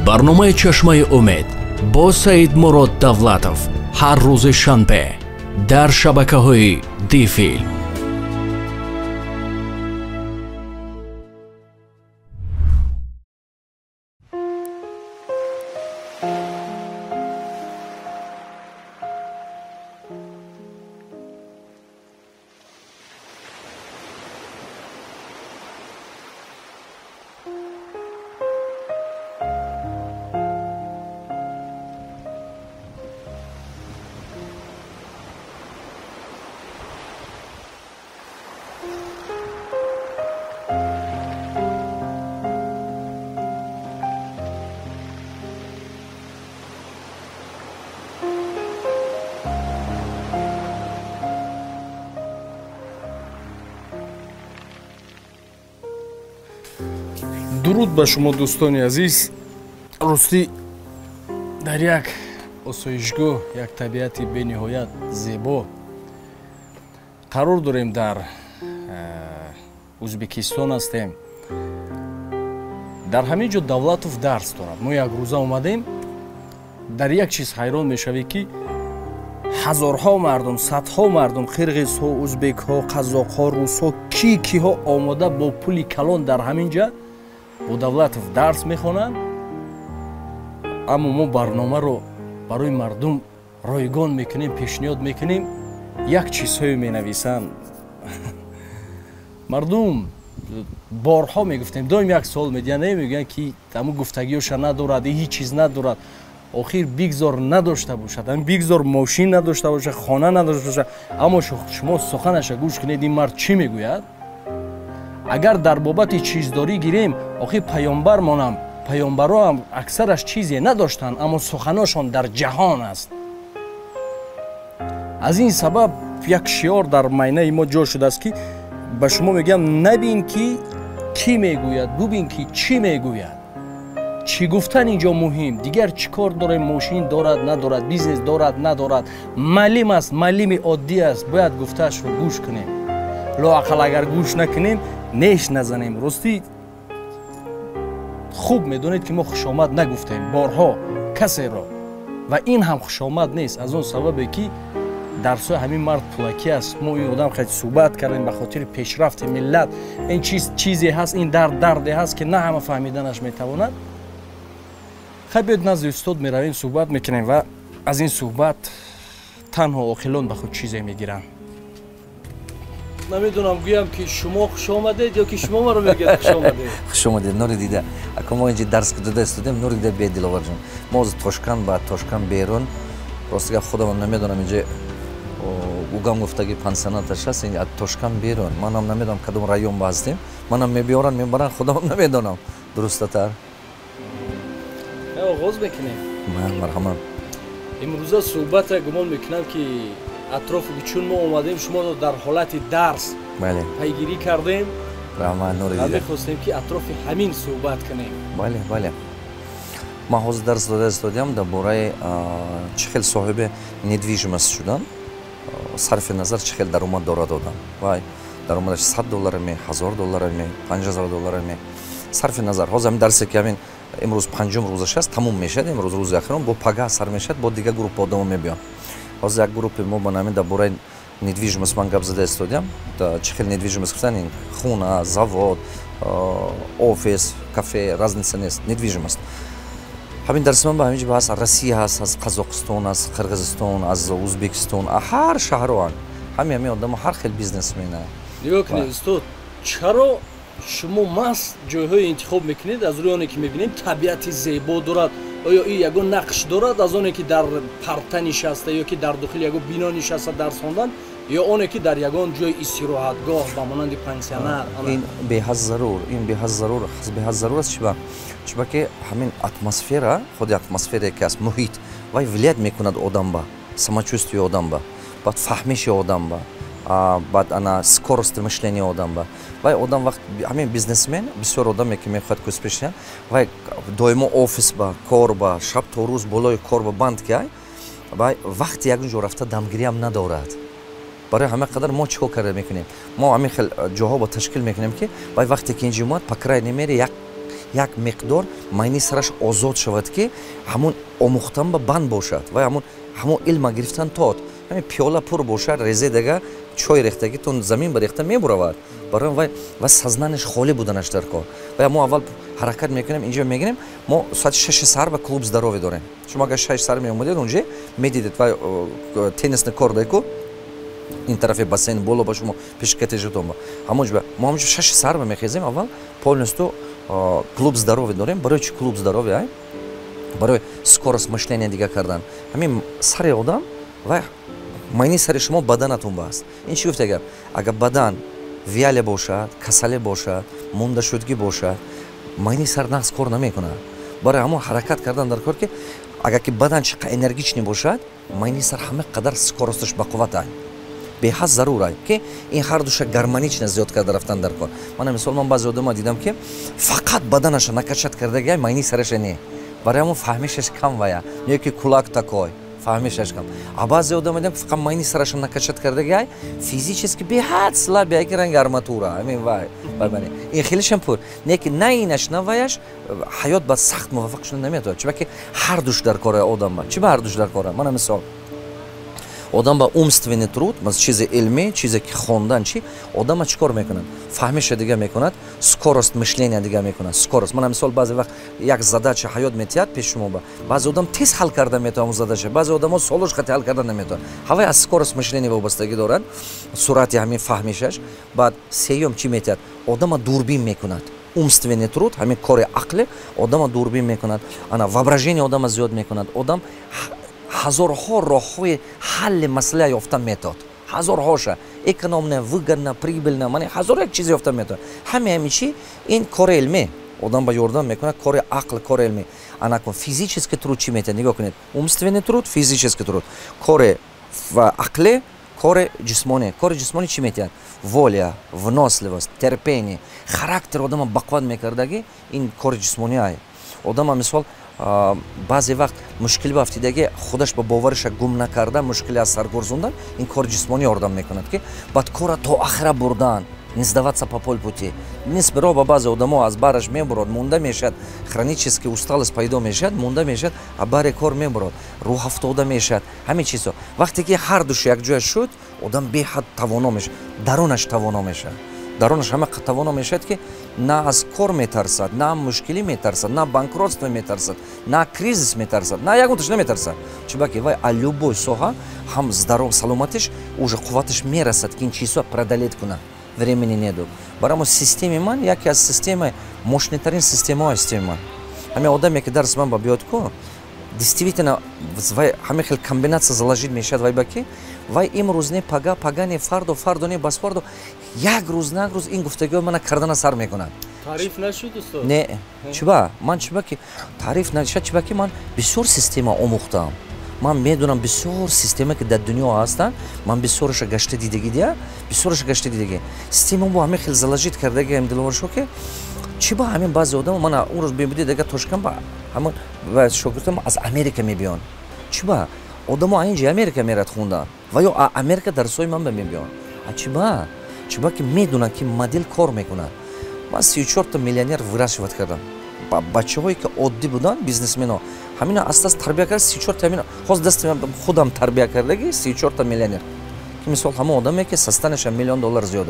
Барномаи Чашмаи умед бо Саидмурод Давлатов ҳар рӯзи шанбе дар шабакаҳои Дифилм. Дуруд ба шумо, дӯстони азиз. Ростӣ, дар як осоишгоҳ, як табиати бениҳоят зебо қарор дорем, дар Ӯзбекистон ҳастем. Дар ҳамин ҷо Давлатов дарс дорад. Мо як рӯза омадем. Дар як чиз ҳайрон мешавӣ, ки ҳазорҳо мардум, садҳо мардум, қирғизҳо, ӯзбекҳо, қазоқҳо, русҳо, ки киҳо омода бо пули калон дар ҳамин ҷа бо Давлатов дарс мехонанд. Аммо мо барномаро барои мардум ройгон мекунем, пешниҳод мекунем, як чизҳое менависанд мардум. Борҳо мегуфтем, доим як суол медиҳанд, мегӯянд, ки ҳамун гуфтагиёша надорад, ҳеҷ чиз надорад. Охир бигзор надошта бошад, бигзор мошин надошта бошад, хона надошта бошад, аммо шумо суханаша гӯш кунед, ин мард чӣ мегӯяд. Агар дар бобати чиздорӣ гирем, охир паёмбармонам, паёмбароам аксараш чизе надоштанд, аммо суханошон дар ҷаҳон аст. Аз ин сабаб як шиор дар майнаи мо ҷо шудааст, ки ба шумо мегӯям: набин, ки кӣ мегӯяд, бубин, ки чӣ мегӯяд. Чӣ гуфтан инҷо муҳим. Дигар чӣ кор дорем, мошин дорад, надорад, бизнес дорад, надорад, маълим аст, маълими оддӣ аст, бояд гуфтаашро гӯш кунем. Лоақал агар гӯш накунем, неш назанем. Ростӣ, хуб медонед, ки мо хушомад нагуфтем борҳо касеро, ва ин ҳам хушомад нест, аз он сабабе ки дарсҳои ҳамин мард пулакӣ аст. Мо ин одам хеле суҳбат кардем ба хотири пешрафти миллат. Ин чиз чизе ҳаст, ин дард дарде ҳаст, ки на ҳама фаҳмиданаш метавонад. Хай, биёд, назди устод меравем, суҳбат мекунем ва аз ин суҳбат танҳо оқилон ба худ чизе мегиранд. Намедонам, гӯям, ки шумо хуш омадед ё ки шумо маро мегӯяд хуш омадед. Хуш омадед, нури дида. Ако мо инҷа дарс дода истодем, нури дида бе, Диловарҷон. Мо ҳозир Тошканд ба Тошканд берун. Рости гап, худамам намедонам, инҷа угам гуфтаги пансионаташ аст, аз Тошканд берун. Манам намедонам, кадом район ба ҳастем. Манам мебиёранд, мебаранд, худамам намедонам. Дурустатар. Оғоз мекунем. Марҳамат. Имрӯза суҳбата гумон мекунам, ки атрофи, чун мо омадем, шуморо дар ҳолати дарс пайгирӣ кардем Раҳмат, нури ва мехостем, ки атрофи ҳамин суҳбат кунем. Бале, ман ҳозир дарс дода истодиам дар бораи чӣ хел соҳиби недвижимость шудан, сарфи назар чӣ хел даромад дорад одам, вай даромадаш 100 доллараме, 1000 доллараме, 5000 доллараме, сарфи назар. Ҳозир ҳамин дарсе, ки ҳамин имрӯз панҷум рӯзаш аст, тамом мешавад. Имрӯз рӯзи охирон, бо пагаҳ сар мешавад, бо дигар группа одамо мебиён. Ҳозир як группи мо ба ҳамин дар бораи недвижимость ман гап зада истодиам. Чӣ хел недвижимость гуфтан, ин хона, завод, офис, кафе, разница нест, недвижимость. Ҳамин дарси ман ба ҳамин ҷо ҳаст: Россия ҳаст, аз Қазоқистон, аз Қирғизистон, аз Ӯзбекистон, ҳар шаҳроан. Ҳамин одамо ҳар хел бизнесмена. Нигоҳ кунед, устод, чаро шумо маҳз ҷойҳое интихоб мекунед, аз рӯи оне ки мебинем, табиати зебо дорад? Оё ин ягон нақш дорад, аз оне ки дар парта нишаста ё ки дар дохили ягон бино нишаста дарс хондан, ё оне ки дар ягон ҷои истироҳатгоҳ ба монанди пансионат? Ин беҳад зарур, ин беҳад зарур аст. Чиба ки ҳамин атмосфера, худи атмосферае ки аст, муҳит, вай влиять мекунад одам ба самочувствие одам ба, баъд фаҳмиши одам ба, баъд ана скорости мышления одам ба. Вай одам вақт ҳамин бизнесмен, бисёр одаме, ки мехоҳад кӯспешия, вай доимо офис ба, кор ба, шаб то рӯз болои кор ба банд ки ай, вай вақти ягон ҷо рафта дамгириам надорад. Барои ҳама қадар мо чӣ кор карда мекунем? Мо ҳамин хел ҷоҳо ба ташкил мекунем, ки вай вақте ки инҷо омад, по крайней мере як Як миқдор майни сараш озод шавад, ки ҳамун омӯхтан ба банд бошад ва ҳамун илма гирифтан тод. Ҳамин пиёла пур бошад, резе дага чой рехтагӣ тон замин ба рехта мебуравад. Барои вай ва сознание ш холӣ буданаш дар кор. Ва мо аввал ҳаракат мекунем, инҷо мегирем. Мо соати 6 саҳар ба клуб здоровье дорем. Шумо агар 6 саҳар меомадед, унҷа медидед вай теннисный корт ку, ин тарафи бассейн боло ба шумо пешкатежатон ба ҳамонҷо. Мо ҳамонҷо 6 саҳар ба мехезем, аввал полностью клуб здоровье дорем. Барои чи клуб здоровье? Ай барои скорость мышления дига кардан. Ҳамин сари одам вай майни сари шумо баданатон бааст. Ин чӣ гуфта гап? Агар бадан вялый бошад, касале бошад, мондашудгӣ бошад, майни сар нағз кор намекунад. Барои ҳамон ҳаракат кардан дар кор, ки агар ки бадан чӣ қадр энергичный бошад, майни сар ҳама қадар скорость аш бақувват ай. Беҳад зарур ай, ки ин ҳар душа гармонично зиёд карда рафтан дар кор. Мана мисол, ман баъзе одама дидам, ки фақат баданаша накачать кардагиай, майни сараша не. Барои ҳамон фаҳмишаш кам вая не ки кулак такой, фаҳмишаш кам. А баъзе одама дидам, фақат майни сараша накачать кардагиай, физически беҳад слабый ай, ки ранги арматура ҳамин вай. Ин хелишам пур не ки на инаш, на ваяш ҳаёт ба сахт муваффақ шуда наметавонад. Чиба ки ҳар душ дар кора одамба. Чиба ҳар душ дар кора? Мана мисол, одам ба умственный труд, чизи илмӣ, чизе ки хондан, чи одама чӣ кор мекунад? Фаҳмиша дига мекунад, скорость мышления дига мекунад, скорость. Мана мисол, баъзе вақт як задача ҳаёт метиҳад пеши шумо ба баъзе одам тез ҳал карда метавонад задача, баъзе одамо солош хати ҳал карда наметавонад. Ҳавай аз скорость мышления вобастагӣ дорад, суръати ҳамин фаҳмишаш. Баъд сеюм чӣ метиҳад? Одама дурбин мекунад. Умственный труд, ҳамин кори ақле одама дурбин мекунад, ана воображение одама зиёд мекунад. Одам ҳазорҳо роҳҳои ҳалли масъала ёфта метод, ҳазорҳоша, экономно, выгодно, прибыльно, мана ҳазор як чиз ёфта метавонад. Ҳаме ҳами чи ин кори илмӣ одам ба ёрдам мекунад, кори ақл, кори илмӣ. Анакун физический труд чӣ метавад? Нигоҳ кунед: умственный труд, физический труд, кори ақле, кори ҷисмонӣ. Кори ҷисмонӣ чӣ метиҳад? Воля, выносливость, терпение, характер одама бақувват мекардагӣ. Ин кори ҷисмонӣ ай. Одама мисол, баъзе вақт мушкил баафтидаги, худаш ба бовариша гум накарда, мушкиле аз сар гурзондан, ин кори ҷисмонӣ ёрдам мекунад, ки баъд кора то ахира бурдан, не сдаваться по полпути. Нисби роҳ ба баъзе одамо аз бараш мебурад, монда мешавад, хронический усталость пайдо мешавад, монда мешавад, а баре кор мебурад, рӯҳафтода мешавад. Ҳамин чизҳо вақте ки ҳар душ якҷоя шуд, одам беҳад тавоно мешавад, дарунаш тавоно мешавад, дарунаш ҳама тавоно мешавад, ки на аз кор метарсад, на мушкилӣ метарсад, на банкротство метарсад, на кризис метарсад, на ягонташ наметарсад. Чунки вай а любой соҳа ҳам здоров, саломатиш уже қувваташ мерасад, ки ин чизҳо преодолеть кунад. Времени неду. Барои системи ман яке аз системаи мощный тарин системаҳои системи ман. Ҳамин одаме, ки дарси ман ба биёд ку, действительно вай ҳамин хел комбинация заложить мешавад вай ба, ки вай имрӯз не пага, пага не фардо, фардо не басфардо, як рӯз на як рӯз ин гуфтагиҳои мана кардана сар мекунад. Таъриф нашуд, устод? Не, чиба ман, чиба ки таъриф нашад? Чиба ки ман бисёр система омӯхтаам. Ман медонам бисёр система, ки дар дунё ҳастанд. Ман бисёраша гашта дидагӣ дия, бисёраша гашта дидагӣ. Система бо ҳамин хел заложить кардагиам, Диловаршо, ки чиба ҳамин баъзе одам мана он рӯз мебудед, ага Тошкан ба ҳамон шогирдам аз Америка мебиён. Чиба одамо инҷа Америка мерад хундан ва ё Америка дарсҳои ман ба мебиён? А чиба? Чиба ки медонанд, ки модель кор мекунад. Ман 34та миллионер выращивать кардам. Бачаҳое, ки оддӣ буданд, бизнесмено, ҳамина аста аста тарбия кард, 34та ҳамина ҳозир дасти худам тарбия кардаги, 34та миллионер, ки мисол ҳамон одаме, ки состояние ша миллион доллар зиёд.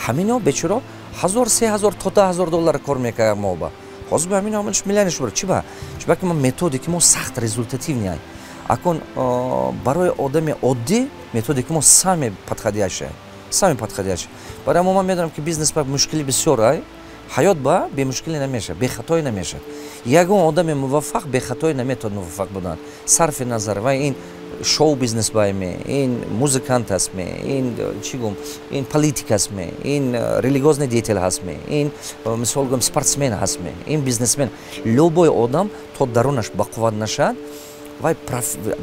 Ҳамино бечоро 1000, 3000 то 10 000 доллар кор мекард моба. Ҳозир ҳамин ҳаминш миллионер шуд. Чиба? Чиба ки ман методики мо сахт результативный ай. Акун барои одами оддӣ методики мо самый подходящая, самый подходящий. Барои мо ман медонам, ки бизнес ба мушкили бисёр ай. Ҳаёт ба бемушкилӣ намешавад, бехатоӣ намешавад. Ягон одами муваффақ бехатоӣ наметавонад муваффақ будан, сарфи назар ва ин шоу бизнес байме, ин музыкант ҳастме, ин чӣ гум, ин политик ҳастме, ин религиозный деятель ҳастме, ин мисол гум, спортсмен ҳастме, ин бизнесмен, любой одам то дарунаш бақувват нашавад, вай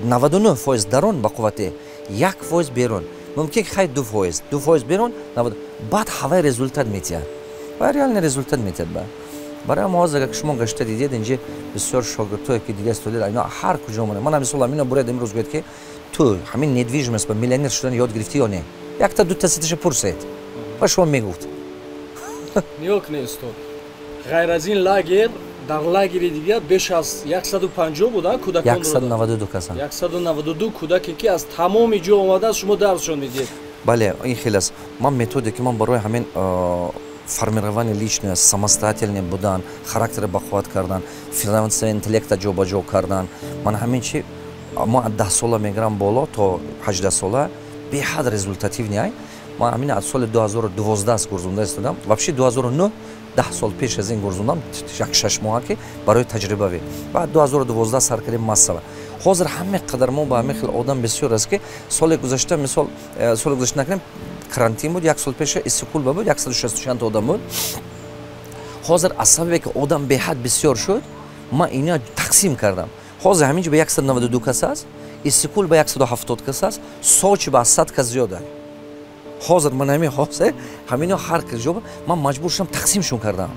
99% дарун бақуввате, 1% берун мумкин, хай 2%, 2% берун, баъд ҳавай результат метиҳад ва реальный результат метиҳад. Ба барои мо ҳозир, агар шумо гашта дидед, инҷа бисёр шогирдҳое, ки дида студед, ино ҳар куҷо омада. Ман мисол, ҳамино буред имрӯз, гӯяд, ки ту ҳамин недвижимость ба миллионер шудан ёд гирифтӣ ё не, якта дута сеташа пурсед, ва шумо мегуфт. Нигоҳ кунед, устод. Ғайр аз ин лагер, дар лагери дигар беш аз 150 буданд кӯдакон. 192 касан. 192 кӯдаке ки аз тамоми ҷо омадааст, шумо дарсшон медиҳед. Бале, ин хел аст. Ман методике ман барои ҳамин формирование личности, самостоятельный будан, характера бақувват кардан, финансовый интеллекта ҷобаҷо кардан, ман ҳамин чи мо аз 10 сола мегирам боло то 18 сола беҳад результативный ай. Ман ҳамин аз соли 2012 гурзонда истодам. Вообще 2009, 10 сол пеш аз ин гурзондам, як 6 моҳа ки барои таҷрибавӣ. Баъд 2012 сар кардем массово. Ҳозир ҳаме қадар мо ба ҳамин хел одам бисёр аст, ки соли гузашта, мисол, соли гузашта накунем, карантин буд, як сол пеша Иссиқкул ба буд, 160 чанд одам буд. Ҳозир аз сабабе ки одам беҳад бисёр шуд, ман ино тақсим кардам. Ҳозир ҳамин ҷо ба 192 кас аст, Иссиқкул ба 170 кас аст, Сочи ба 100 кас зиёд. Ҳозир ман ҳамин ҳозир ҳамино ҳар ҷо ман маҷбур шудам, тақсимшон кардам,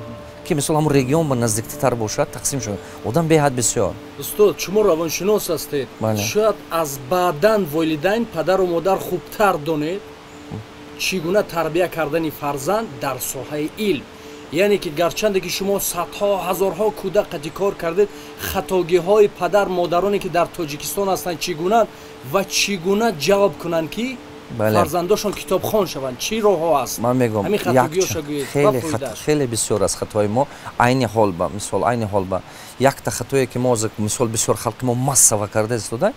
ки мисол ҳамон регион ба наздиктар бошад, тақсим шуд. Одам беҳад бисёр. Устод, шумо равоншинос ҳастед, шояд аз баъдан волидайн, падару модар хубтар донед чӣ гуна тарбия кардани фарзанд дар соҳаи илм. Яъне ки гарчанде ки шумо садҳо, ҳазорҳо кӯдак қати кор кардед, хатогиҳои падар модароне ки дар Тоҷикистон ҳастанд чӣ гунанд ва чӣ гуна ҷавоб кунанд, ки фарзандошон китобхон шаванд? Чӣ роҳҳо аст? Ман мегӯям, хеле бисёр аст хатои мо. Айни ҳол ба мисол, айни ҳол ба якта хатое ки мо мисол бисёр халқи мо массово карда истода,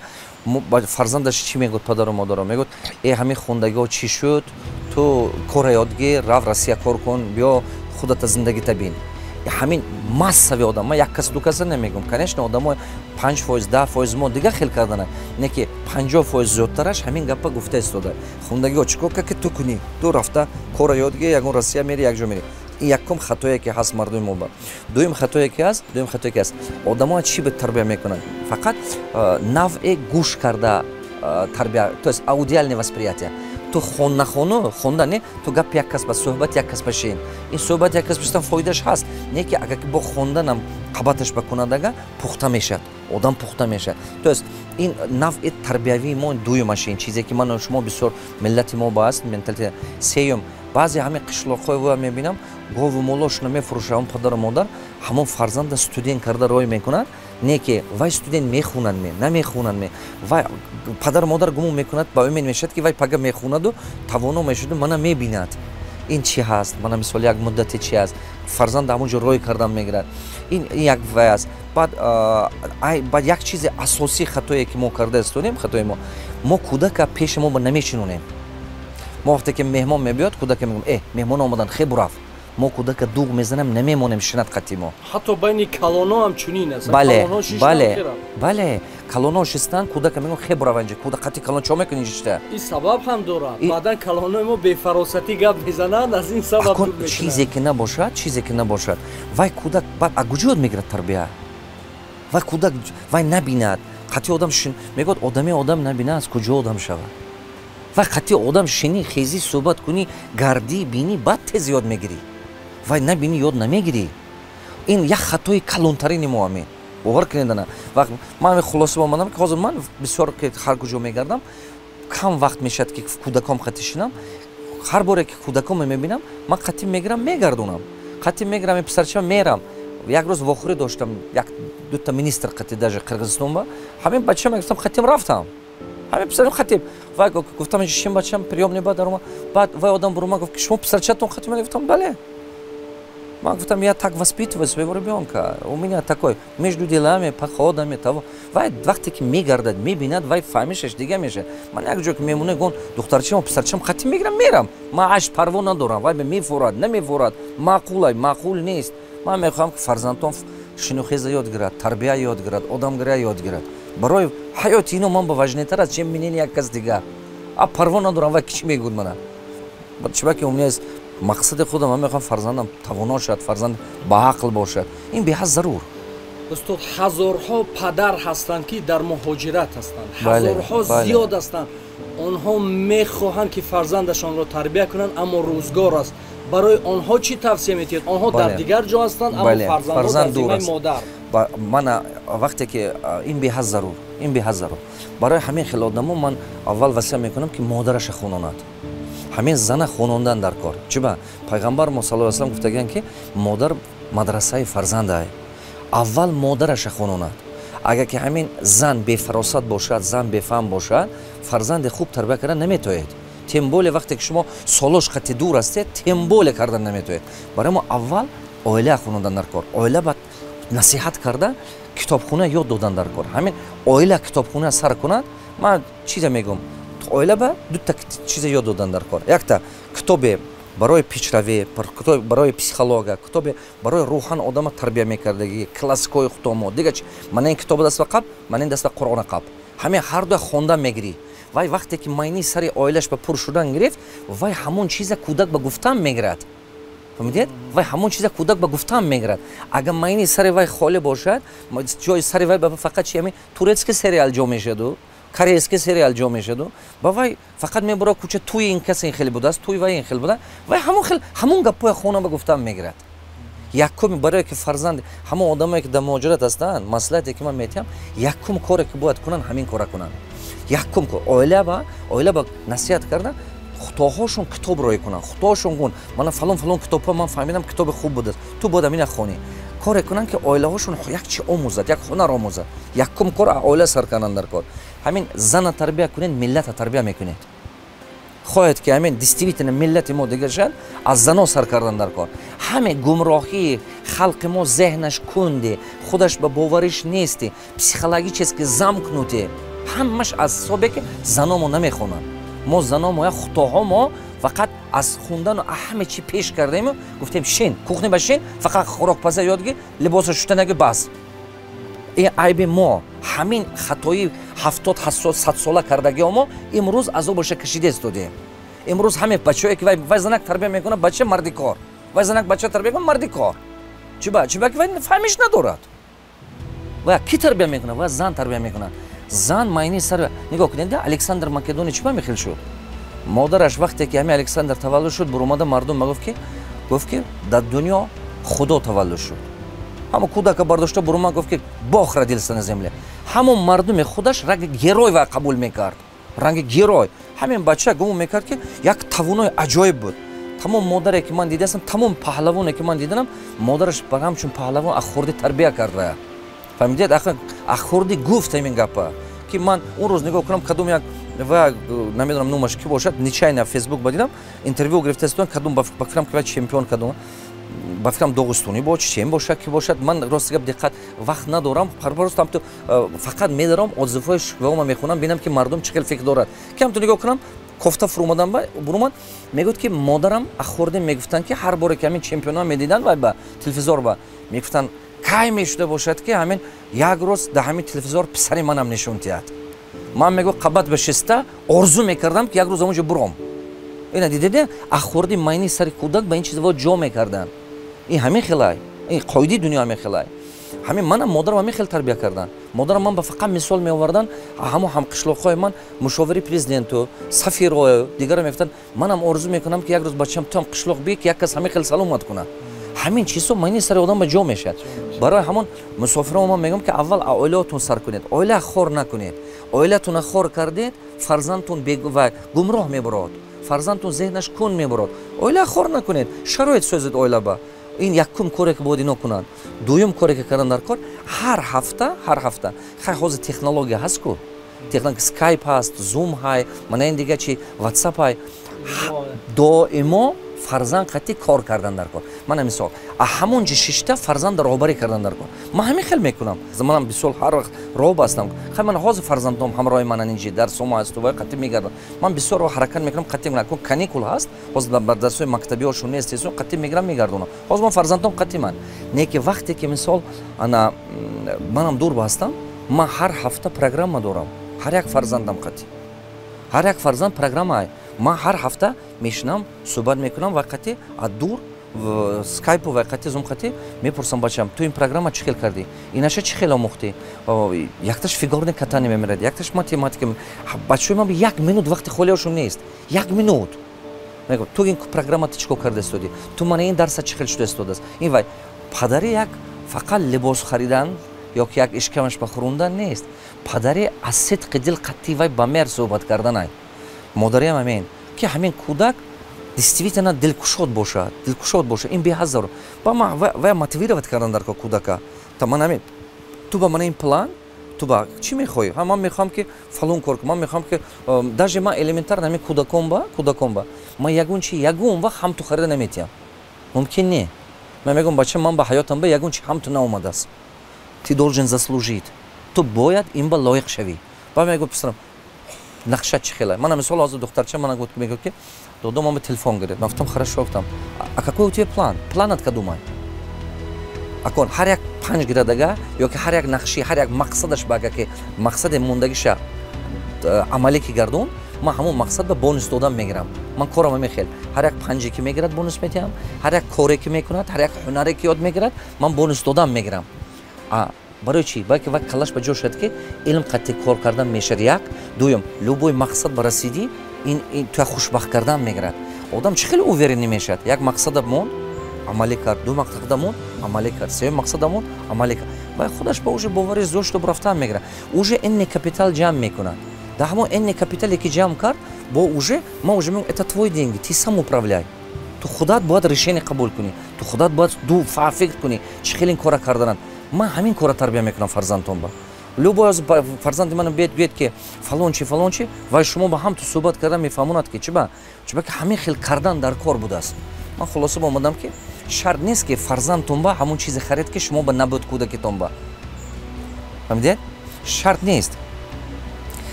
фарзандаш чӣ мегӯяд? Падару модаро мегӯяд: «Э, ҳамин хондагиҳо чӣ шуд? Ту кора ёдгир, рав Россия кор кун, биё, худата зиндагита бин». Ҳамин массовый одам, ман як кас, ду каса намегӯм, конечно, одамои 5%, 10% мо дигар хел кардана, не ки 50% зиёдтараш ҳамин гапа гуфта истода: «Хондагиҳо чӣ кор ки ту кунӣ? Ту рафта кора ёдгир, ягон Россия мери, як ҷо мери». Ин якум хатое ки ҳаст мардуми мо ба. Дуюм хатое ки ҳаст, дуюм хатое ки ҳаст, одамоа чӣ ба тарбия мекунанд? Фақат навъе гӯш карда тарбия, то есть аудиальное восприятие. Ту хон нахону, хонда не, ту гапи як кас ба, суҳбати як кас башин. Ин суҳбати як кас бишистан фоидааш ҳаст, не ки агар бо хонданам қабаташ ба кунадага, пухта мешавад одам, пухта мешавад. То есть ин навъи тарбиявии мо дуюмаш, ин чизе ки ману шумо бисёр миллати мо ба аст менталитет. Сеюм, баъзе ҳамин қишлоқҳои во мебинам, гову молошона мефурӯшад ҳамон падару модар, ҳамон фарзанда студент карда рой мекунад. Не ки вай студент мехонад ме, намехонад ме, вай падару модар гумон мекунад, ба умед мешавад, ки вай пага мехонаду тавоно мешуду мана мебинад, ин чӣ ҳаст. Мана мисол, як муддате чи ҳаст, фарзанд ҳамон ҷо рой кардан мегирад. Ин як вай аст. Баъд як чизи асосии хатое ки мо карда истодем, хатои мо: мо кӯдака пеши мо намешинонем. Мо вақте ки меҳмон мебиёд, кӯдака мегӯем: «Э, меҳмон омадан, хе бураф». Мо кӯдака дуғ мезанем, намемонем шинат қати мо. Ҳатто байни калоно ҳам чунин аст. Бале, бале, бале, калоно шистан, кӯдака мегӯм: «Хе бурав инҷа». Кӯдак қати калон чо мекунӣ шишта? Ин сабаб ҳам дорад, баъдан калонои мо бефаросатӣ гап мезананд, аз ин сабаб. Чизе ки набошад, чизе ки набошад, вай кӯдак баъд а куҷо ёд мегирад тарбия? Вай кӯдак вай набинад қати одам, мегӯяд: «Одаме одам набинад, аз куҷо одам шавад?» Вай қати одам шинӣ, хезӣ, суҳбат кунӣ, гардӣ, бинӣ, баъд тез ёд мегирӣ. Вай набинӣ, ёд намегирӣ. Ин як хатои калонтарини мо ҳамин, бовар кунед. Ана ман ҳамин хулоса омадам, ки ҳозир ман бисёр ҳар куҷо мегардам, кам вақт мешавад, ки кӯдаком қати шинам. Ҳар боре ки кӯдакоме мебинам, ман қатӣ мегирам, мегардонам, қатӣ мегирам писарчама, мерам. Як рӯз вохӯрӣ доштам як дута министр қати, даже Қирғизистон ба. Ҳамин бача мегуфтам, қатим рафтам, ҳамин писарам хатиб. Вай гуфтам: «Шин, бачам приёмный». Баъд дарома, баъд вай одам бурума гуфт, ки шумо писарчатон хатиб? Гуфтам: «Бале». Ман гуфтам: «Я так воспитываю своего ребенка, у меня такой между делами, походами того». Вай вақте ки мегардад, мебинад, вай фаҳмишаш дига мешавад. Ман як ҷо ки мемона, гон духтарчам, писарчам хатиб мегирам, мерам. Ман аш парво надорам, вай мефурад, намефурад, маъқулай, маъқул нест. Ман мехоҳам, ки фарзандон шинухеза ёд гирад, тарбия ёд гирад, одамгирия ёд гирад. Барои ҳаёти ино ман ба важный тар аст, чем мнение як кас дигар. А парво надорам, вай чӣ мегӯд мана. Чиба ки у меня есть мақсади худам, ман мехоҳам фарзандам тавоно шавад, фарзанд баақл бошад. Ин беҳад зарур. Устод, ҳазорҳо падар ҳастанд, ки дар муҳоҷират ҳастанд, ҳазорҳо зиёд ҳастанд. Онҳо мехоҳанд, ки фарзандашонро тарбия кунанд, аммо рӯзгор аст. Барои онҳо чӣ тавсия медиҳед? Онҳо дар дигар ҷо ҳастанд, аммо фарзандҳо дар зиммаи модар. Мана вақте ки ин беҳад зарур, ин беҳад зарур. Барои ҳамин хел одамо ман аввал васия мекунам, ки модараша хононад, ҳамин зана хонондан дар кор. Чиба пайғамбар мо саллаллоҳу алайҳи васаллам гуфтагианд, ки модар Мадрасаи фарзандай. Аввал модараша хононад. Агар ки ҳамин зан бефаросат бошад, зан бефаҳм бошад, фарзанди хуб тарбия кардан наметоед. Тем более вақте ки шумо солош қати дур ҳастед, тем более кардан наметоед. Барои мо аввал оила хонондан дар кор, оила ба насиҳат карда, китобхона ёд додан дар кор. Ҳамин оила китобхона сар кунад. Ман чиза мегӯм, оила ба дута чиза ёд додан дар кор: якта китобе барои пешравӣ, китобе барои психология, китобе барои рӯҳан одама тарбия мекардагӣ, классикои худомо. Дига чи? Мана ин китоба даст ба қаб, мана ин даст ба Қуръона қаб, ҳамин ҳар дуя хонда мегирӣ. Вай вақте ки майни сари оилаш ба пур шудан гирифт, вай ҳамон чиза кӯдак ба гуфтан мегирад. Фаҳмидед? Вай ҳамон чиза кӯдак ба гуфтан мегирад. Агар майни сари вай холӣ бошад, ҷои сари вай ба фақат чи, ҳамин турецкий сериал ҷо мешаду корейский сериал ҷо мешаду, ба вай фақат мебура кӯча, туи ин кас ин хел будааст, туи вай ин хел буда, вай ҳамон хел ҳамон гапҳоя хона ба гуфтан мегирад. Якум, барое ки фарзанд, ҳамон одамое ки дар муҳоҷират ҳастанд, маслиҳате ки ман метиҳам, якум коре ки бояд кунанд, ҳамин кора кунанд. Якум кор, оила ба насиҳат карда, худоҳошон китоб рӯй кунанд, худоҳошон гун мана фалон фалон китобҳо, ман фаҳмидам, китоби хуб будааст, ту бояд амина хонӣ. Коре кунанд, ки оилаҳошон як чи омӯзад, як ҳунар омӯзад. Якум кор, оила сар кардан дар кор. Ҳамин зана тарбия кунед, миллата тарбия мекунед. Хоҳед ки ҳамин действительно миллати мо дигар шад, аз зано сар кардан дар кор. Ҳаме гумроҳии халқи мо, зеҳнаш кунде, худаш ба бовариш нести, психологически замкнутый, ҳамаш аз ҳисобе ки заномо намехонанд. Мо заномо, я худоҳо мо фақат аз хундану ҳаме чи пеш кардему гуфтем: шин кухня ба шин, фақат хӯрокпаза ёд гир, либоса шуштанаги, бас. Ин айби мо, ҳамин хатои 70, 80, 100 сола кардагио мо имрӯз азобаша кашида истодем. Имрӯз ҳаме бачаое ки вай занак тарбия мекунад, бача мардикор, вай занак бача тарбия мекунад, мардикор. Чиба? Чиба ки вай фаҳмиш надорад. Вай ки тарбия мекунад? Вай зан тарбия мекунад. Зан майни сар. Нигоҳ кунед, Александр Македони чиба мехел шуд? Модараш вақте ки ҳами Александр таваллуд шуд, буромада мардум ба гуфт ки дар дунё Худо таваллуд шуд. Ҳамо кӯдака бардошта буромад, гуфт ки Бог родился на земле. Ҳамон мардуми худаш ранги герой ва қабул мекард, ранги герой. Ҳамин бача гумон мекард, ки як тавонои аҷоиб буд. Тамом модаре ки ман дидаастам, тамом паҳлавоне ки ман диданам, модараш ба ҳамчун паҳлавон аз хурдӣ тарбия кард. Вая, фаҳмидед, аз хурдӣ гуфт ҳамин гапа, ки ман он рӯз нигоҳ кунам, кадом як ва намедонам номаш ки бошад, нечаянно Фейсбук ба дидам, интервю гирифтастон, кадом, ба фикрам, ки чемпион кадом, ба фикрам, доғистонӣ бо чем бошад, ки бошад. Ман рости гап диққат вақт надорам, просто ҳамту фақат медарам, отзыв ҳои шума мехонам, бинам, ки мардум чӣ хел фикр дорад. Ки ҳамту нигоҳ кунам, кофта фурӯмадан ба бурумад, мегӯяд, ки модарам аз хурдӣ мегуфтанд, ки ҳар боре ки ҳамин чемпионҳо медиданд, вай ба телевизор ба мегуфтанд: кай мешуда бошад, ки ҳамин як рӯз дар ҳамин телевизор писари манам нишон диҳад? Ман, мегӯ, қабат ба шиста орзу мекардам, ки як рӯз онҷо буром. Ина дидеде, аз хурдӣ майни сари кӯдак ба ин чизҳо ҷо мекарданд. Ин ҳамин хелай, ин қоидаи дунё ҳамин хелай. Ҳамин манам модарам ҳамин хел тарбия карданд. Модарам ман ба фақат мисол меоварданд, ҳамон ҳамқишлоқҳои ман мушовири президенту, сафирою дигаро мегуфтанд: манам орзу мекунам, ки як рӯз бачам туам қишлоқ бие, ки як кас ҳамин хел саломат кунад. Ҳамин чизҳо майни сари одам ба ҷо мешавад. Барои ҳамон мусофирон ман мегӯям, ки аввал оилаотон сар кунед, оила хор накунед. Оилатона хор кардед, фарзандтон гумроҳ мебурод, фарзандтон зеҳнаш кун мебурод. Оила хор накунед, шароит созед оила ба. Ин якум коре ки бояд ино кунанд. Дуюм коре ки кардан дар кор, ҳар ҳафта, ҳар ҳафта, хай, ҳозир технология ҳаст ку, Скайп ҳаст, Зум ҳай, мана ин дига чи, Ватсап ҳай, доимо фарзанд қатъи кор кардан дар кор. Мана мисол, а ҳамон ҷи шишта фарзанда роҳбарӣ кардан дар кор. Ман ҳамин хел мекунам. Манам бисёр ҳар вақт роҳ бастам. Хай, ман ҳозир фарзандом ҳамроҳи манан, инҷи дар сомо ҳасту, вай қатъи мегардам. Ман бисёр ҳаракат мекунам, қатъи каникул ҳаст ҳозир, бар дарсҳои мактабиҳошон нест, қатъи мегирам, мегардонам. Ҳозир ман фарзандом қатъи ман не, ки вақте ки мисол ана манам дур ҳастам, ман ҳар ҳафта программа дорам ҳар як фарзандам қатъи. Ҳар як фарзанд программа. Ман ҳар ҳафта мешинам, суҳбат мекунам ва қатъи аз дур, Скайпу ва қатъи Зум қатъи мепурсам: бачам, ту ин программа чӣ хел кардӣ, инаша чӣ хел омӯхтӣ? Якташ фигурное катание мемирад, якташ математика. Бачаҳои ман як минут вақти холиашон нест, як минут. Мегӯ: ту ин программа ту чӣ кор карда истодӣ, ту мана ин дарса чӣ хел шуда истодааст? Ин вай падари як фақат либос харидан ё ки як ишкамаш ба хӯрондан нест. Падари аз сидқи дил қатъи вай ба меҳр суҳбат карданай. Модариам ҳамин, ки ҳамин кӯдак. Действительно дилкушод бошад, дилкушод бошад, ин беҳад зарур. Ба ма вая мотивировать кардан дар кор кӯдака. Та ман ҳамин, ту ба мана ин план, ту ба чӣ мехоҳӣ? Ҳа, ман мехоҳам, ки фалон кор кунам, ман мехоҳам, ки даже ман элементарно ҳамин кӯдакон ба ман ягон чи ягон вақт ҳамту харида наметиҳам, мумкин не. Ман мегӯям: «Бача, ман ба ҳаётам ба ягон чи ҳамту наомадааст, ты должен заслужить, ту бояд ин ба лоиқ шавӣ». Ба мегӯ: «Писарам, нақша чӣ хела?» Мана, мисол, ҳозир духтарча мана мегӯяд, ки: «Додо, ман ба телефон гиред». Ман гуфтам: «Хорошо». Гуфтам: «А какой у тебя план? Планат кадумай?» Акон ҳар як панҷ гирадага ё ки ҳар як нақши, ҳар як мақсадаш ба, ага ки мақсаде мондагиша амалӣ ки гардон, ман ҳамон мақсад ба бонус додан мегирам. Ман корам ҳамин хел: ҳар як панҷе ки мегирад, бонус метиҳам, ҳар як коре ки мекунад, ҳар як ҳунаре ки ёд мегирад, ман бонус додан мегирам. Барои чӣ? Балки вай каллаш ба ҷо шуд, ки илм қатъи кор кардан мешавад. Як дуюм, любой мақсад ба расидӣ, ин туя хушбахт кардан мегирад. Одам чӣ хеле уверенный мешавад: як мақсада монд, амалӣ кард, ду мақсада монд, амалӣ кард, сеюм мақсада монд, амалӣ кард, вай худаш ба уже бовари зиёд шуда рафтан мегирад, уже энный капитал ҷамъ мекунад. Дар ҳамон энный капитале ки ҷамъ кард, бо уже ман уже мегӯям: «Это твой деньги, ты сам управляй, ту худат бояд решение қабул кунӣ, ту худат бояд ду фикр кунӣ, чӣ хел ин кора кардананд». Ман ҳамин кора тарбия мекунам фарзандон ба. Любой аз фарзанди ман бед гӯяд, ки фалон чи, фалон чи, вай шумо ба ҳам ту суҳбат кардан мефаҳмонад, ки чиба чиба ки ҳамин хел кардан дар кор будааст. Ман хулоса ба омадам, ки шарт нест, ки фарзандтон ба ҳамон чизе харед, ки шумо ба набуд кӯдакитон ба. Фаҳмидед? Шарт нест,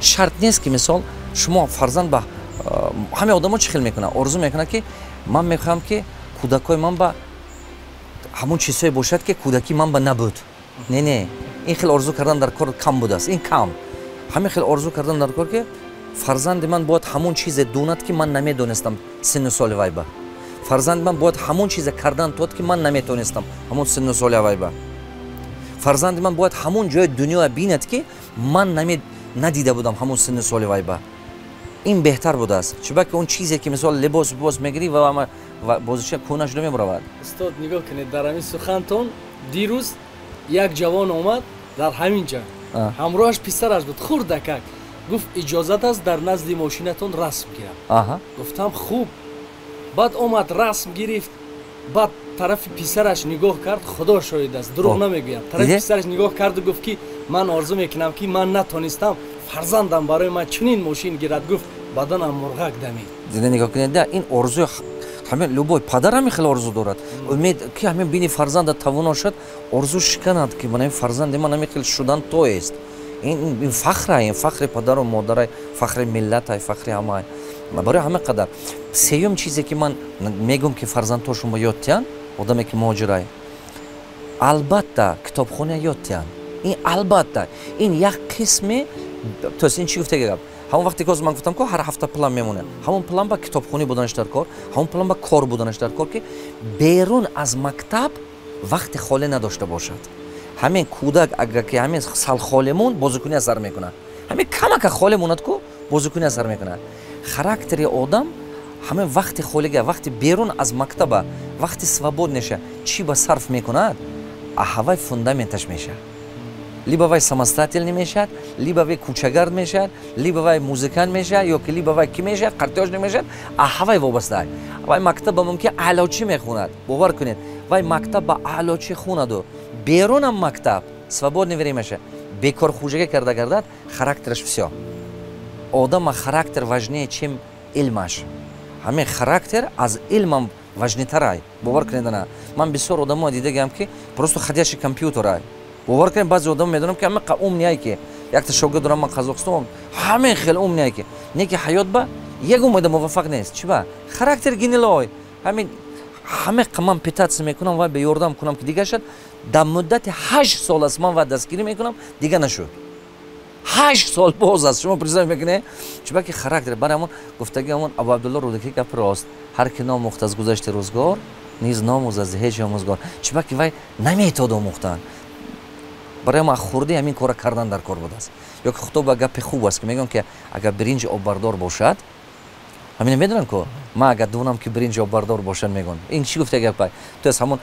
шарт нест, ки мисол шумо фарзанд ба. Ҳамаи одамо чӣ хел мекунад? Орзу мекунад, ки ман мехоҳам, ки кӯдакҳои ман ба ҳамон чизҳое бошад, ки кӯдакӣ ман ба набуд. Не, не, ин хел орзу кардан дар кор кам будааст, ин кам. Ҳамин хел орзу кардан дар кор, ки фарзанди ман бояд ҳамон чизе донад, ки ман намедонистам синну соли вай ба, фарзанди ман бояд ҳамон чизе кардан тод, ки ман наметонистам ҳамон синну соли вай ба, фарзанди ман бояд ҳамон ҷои дунёя бинад, ки ман надида будам ҳамон синну соли вай ба. Ин беҳтар будааст, чунки он чизе ки мисол либос бос мегирӣ ва бозича кӯна шуда мебаравад. Устод, нигоҳ кунед, дар ҳамин сухантон, дирӯз як ҷавон омад дар ҳамин ҷа, ҳамроҳаш писараш буд, хурдакак. Гуфт: «Иҷозат аст дар назди мошинатон расм гирам?» Гуфтам: «Хуб». Баъд омад, расм гирифт, баъд тарафи писараш нигоҳ кард. Худо шоҳид аст, дурӯғ намегӯям. Тарафи писараш нигоҳ карду гуфт, ки ман орзу мекунам, ки ман натонистам, фарзандам барои ман чунин мошин гирад. Гуфт: «Баданам мурғак дамид». Дида, нигоҳ кунед, да, ин орзуи ҳамин любой падар ҳамин хел орзу дорад, умед, ки ҳамин бини фарзанда тавоно шуд, орзу шиканад, ки ман фарзанди ман ҳамин хел шудан тоест. Ин фахра, ин фахри падару модарай, фахри миллатай, фахри ҳамай. Барои ҳамин қадар сеюм чизе, ки ман мегӯм, ки фарзандҳо шумо ёд тиҳанд, одаме ки муҳоҷирай, албатта китобхона ёд тиҳанд. Ин албатта ин як қисме, то есть ин чӣ гуфтаги гап, ҳамон вақте ки ҳозир ман гуфтам, ку ҳар ҳафта план мемонад, ҳамон план ба китобхонӣ буданаш дар кор, ҳамон план ба кор буданаш дар кор, ки берун аз мактаб вақти холӣ надошта бошад. Ҳамин кӯдак агар ки ҳамин сал холӣ монд, бозикунӣ асар мекунад. Ҳамин камака холӣ монад ку, бозикунӣ асар мекунад. Характери одам ҳамин вақти холига, вақти берун аз мактаба, вақти свободный ша чӣ ба сарф мекунад, аҳавай фундаменташ мешавад. Либо вай самостоятельный мешавад, либо вай кӯчагард мешавад, либо вай музыкант мешавад, ё ки либо вай кӣ мешавад, картёжник мешавад, аҳавай вобаста. Вай мактаба мумкин аълочӣ мехонад, бовар кунед, вай мактаб ба аълочӣ хонаду берунам мактаб свободный время ша бекорхӯҷагӣ карда гардад, характераш всё. Одама характер важнее, чем илмаш. Ҳамин характер аз илмам важный тарай, бовар кунед. Ана ман бисёр одамо дидагиам, ки просто ходячий компьютерай. Бовар кунед, баъзе одамо медонам, ки ҳамин умный ай, ки якта шогирд дорам ман Қазоқистон, ҳамин хел умный ай, ки не ки ҳаёт ба ягон мода муваффақ нест. Чи ба? Характер гнилой. Ҳамин ҳаме ман пытаться мекунам, вай ба ёрдам кунам, ки дига шад. Дар муддати 8 сол аст ман вай дастгирӣ мекунам, дига нашуд. 8 сол боз аст, шумо представь мекунед? Чунки характер. Барои ҳамон гуфтаги ҳамон Абу Абдулло Рӯдакӣ гап рост: ҳар ки номӯхт аз гузашти рӯзгор, низ номӯз аз ҳеҷ омӯзгор. Чунки вай наметод омӯхтан. Барои ма хурдӣ ҳамин кора кардан дар кор будааст. Ё ки худо ба гапи хуб аст, ки мегӯям, ки агар биринҷи оббардор бошад, ҳамина медонам ку, ман агар донам, ки биринҷи оббардор бошад, мегӯям, ин чӣ гуфта гапа? То есть ҳамон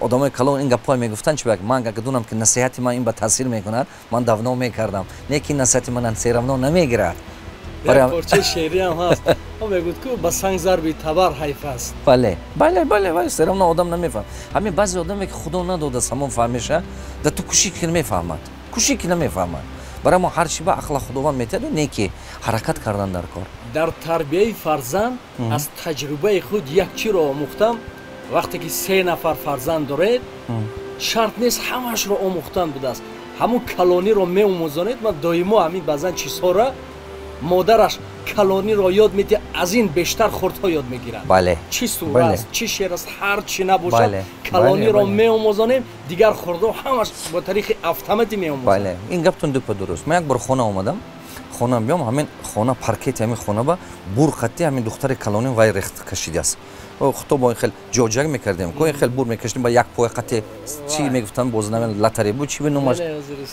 одамои калон ин гапҳое мегуфтанд. Чи ман агар донам, ки насиҳати ман ин ба таъсир мекунад, ман давно мекардам. Не ки насиҳати ман всё равно намегирад. Як порчаи шеърӣ ҳам ҳаст, мегӯд ку ба санг зарби табар ҳайф аст. Бале, бале, бале, бале, все равно одам намефаҳмад. Ҳамин баъзе одаме, ки Худо надодааст ҳамон фаҳмиша, да ту кӯшӣ ки намефаҳмад, кӯшӣ ки намефаҳмад. Барои мо ҳар чи ба ақла Худованд метиҳаду, не ки ҳаракат кардан дар кор. Дар тарбияи фарзанд аз таҷрибаи худ як чиро омӯхтам: вақте ки се нафар фарзанд доред, шарт нест ҳамашро омӯхтан будааст, ҳамун калониро меомӯзонед. Ман доимо ҳамин баъзан чизҳоро модараш калониро ёд медиҳад, аз ин бештар хурдҳо ёд мегиранд. Чӣ сура аст, чӣ шеър аст, ҳар чӣ набошад, калониро меомӯзонем, дигар хурдҳо ҳамаш бо тариқи автоматӣ меомӯзанд. Бале, ин гаптон дупа дуруст. Ман як бор хона омадам, хона биём, ҳамин хона паркети ҳамин хона ба бур қатти ҳамин духтари калони вай рехт кашидааст. Худо бо ин хел ҷоҷак мекардем, ко ин хел бур мекашидем, ба як поя қатти чӣ мегуфтанд, боз наме латаре буд, чӣ номаш,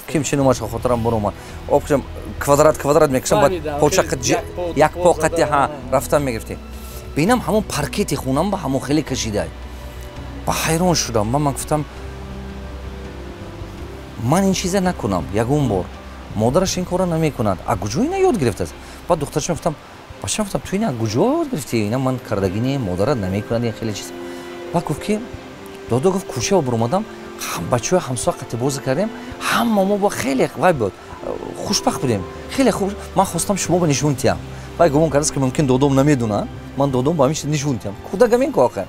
ким чӣ номаш, хотирам буромад. Обшам квадрат квадрат мекашам, ба поча як по қатти ҳа рафтан мегирифтем. Бинам, ҳамон паркети хонам ба ҳамон хеле кашидай. Ба ҳайрон шудам. Ман гуфтам, ман ин чиза накунам ягон бор, модараш ин корро намекунад, а куҷо ина ёд гирифтааст? Баъд духтарашам гуфтам: бачам, гуфтам, ту ина куҷо ёд гирифтӣ? Ина ман кардагӣ не, модарат намекунад ин хеле чиз. Баъд гуфт ки додо, гуфт, кӯча буромадам, бачаҳои ҳамсоя қати бозӣ кардем, ҳама мо бо хеле вай буд, хушбахт будем, хеле хуб. Ман хостам шумо ба нишон тиҳам. Вай гумон кардааст, ки мумкин додом намедонад, ман додом ба ҳамин чиз нишон тиҳам. Кӯдакам ин ку охир.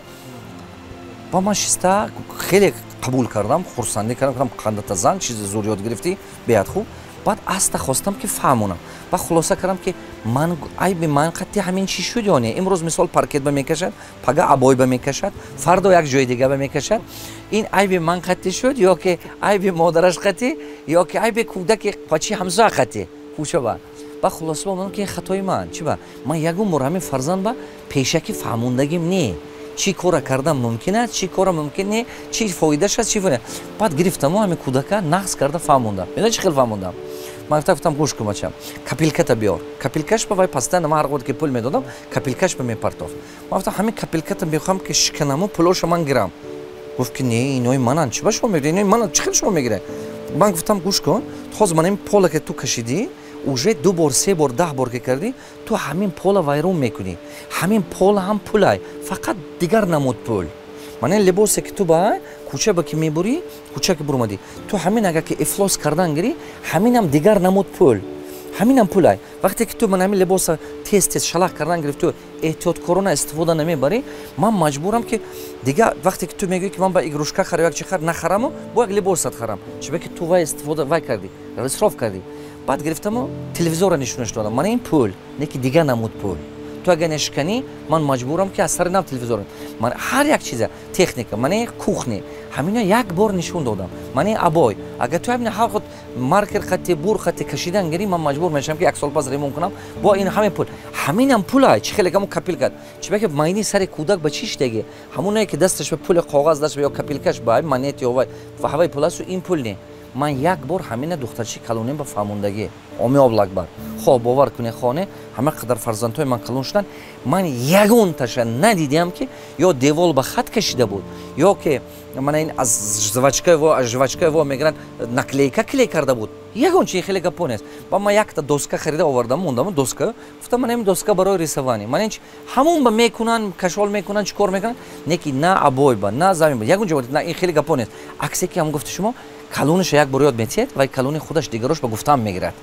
Ба ман шиста хеле қабул кардам, хурсандӣ кардам, гуфтам: қандата зан, чизи зур ёд гирифтӣ, беҳад хуб. Баъд аста хостам, ки фаҳмонам. Баъд хулоса кардам, ки ман айби ман қатъи ҳамин чӣ шуд ё не. Имрӯз мисол паркет ба мекашад, пага обой ба мекашад, фардо як ҷои дига ба мекашад. Ин айби ман қатъӣ шуд ё ки айби модараш қатъӣ, ё ки айби кӯдаки бачаи ҳамсоя қатъӣ кӯча ба? Баъд хулоса омадам, ки ин хатои ман. Чӣ ба ман ягон бор ҳамин фарзанд ба пешакӣ фаҳмондагим не, чӣ кора кардан мумкин аст, чӣ кора мумкин не, чӣ фоидааш аст, чӣ фоида. Баъд гирифтаму ҳамин кӯдака нағз карда фаҳмондам. Медонӣ, чӣ хел фаҳмондам? Ман гуфтам: гӯш кун, бачам, копилката биёр. Копилкаш ба вай постоянно, ман ҳар вақт ки пул медодам, копилкаш ба мепартофт. Ман гуфтам: ҳамин копилката мехоҳам, ки шиканаму пулоша ман гирам. Гуфт ки не, инои мананд, чӣ ба шумо мегиред, инои мананд, чӣ хел шумо мегиред? Ман гуфтам: гӯш кун, ҳозир ман ин пола ки ту кашидӣ, уже ду бор, се бор, 10 бор ки кардӣ, ту ҳамин пола вайрон мекунӣ. Ҳамин пола ҳам пулай, фақат дигар намуд пул. Ман ин либосе ки ту ба кӯча ба ки мебурӣ, кӯча ки буромадӣ, ту ҳамин агар ки ифлос кардан гирӣ, ҳаминам дигар намуд пул, ҳаминам пулай. Вақте ки ту ман ҳамин либоса тез тез шалақ кардан гирифт, ту эҳтиёткорона истифода намебарӣ, ман маҷбурам, ки дигар вақте ки ту мегӯӣ, ки ман ба игрушка харам, як чи хар, нахараму бо як либосат харам, чунки ту вай истифода вай кардӣ, исроф кардӣ. Баъд гирифтаму телевизорро нишонаш додам: мана ин пул, не ки дигар намуд пул. Ту агар нашиканӣ, ман маҷбурам, ки аз сари нав телевизор, ман ҳар як чиза, техника, мана кухня, ҳамино як бор нишон додам. Мана обой, агар ту ҳамина ҳар худ маркер хатти, бур хатти кашидан гирӣ, ман маҷбур мешавам, ки як сол пас ремонт кунам. Бо ин ҳамин пул, ҳаминам пулай. Чӣ хеле каму копилка, чӣ ки майни сари кӯдак ба чӣ шидаги, ҳамоне ки дасташ ба пули коғаз дасташ ё копилкаш ба монет ё вай ва ҳаваи пул асту, ин пул не. Ман як бор ҳамина духтарчи калонем ба фаҳмондагӣ оми облакбар. Хоҳ бовар кунед, хоне ҳама қадар фарзандҳои ман калон шуданд, ман ягонташа надидиам, ки ё девол ба хат кашида буд, ё ки мана ин аз жвачкаи во, аз жвачкаи во мегиранд, наклейка клей карда буд. Ягон чи хеле гапо нест. Ба ман якта доска харида овардам, мондам доска, гуфтам: мана ин доска барои рисование. Мана ин ҳамон ба мекунанд, кашол мекунанд, чӣ кор мекунанд, не ки на обой ба, на замин ба, ягон ҷо на ин хеле гапо нест. Аксе ки ҳам гуфти шумо, калониша як бор ёд метиҳед, вай калони худаш дигарош ба гуфтаам мегирад.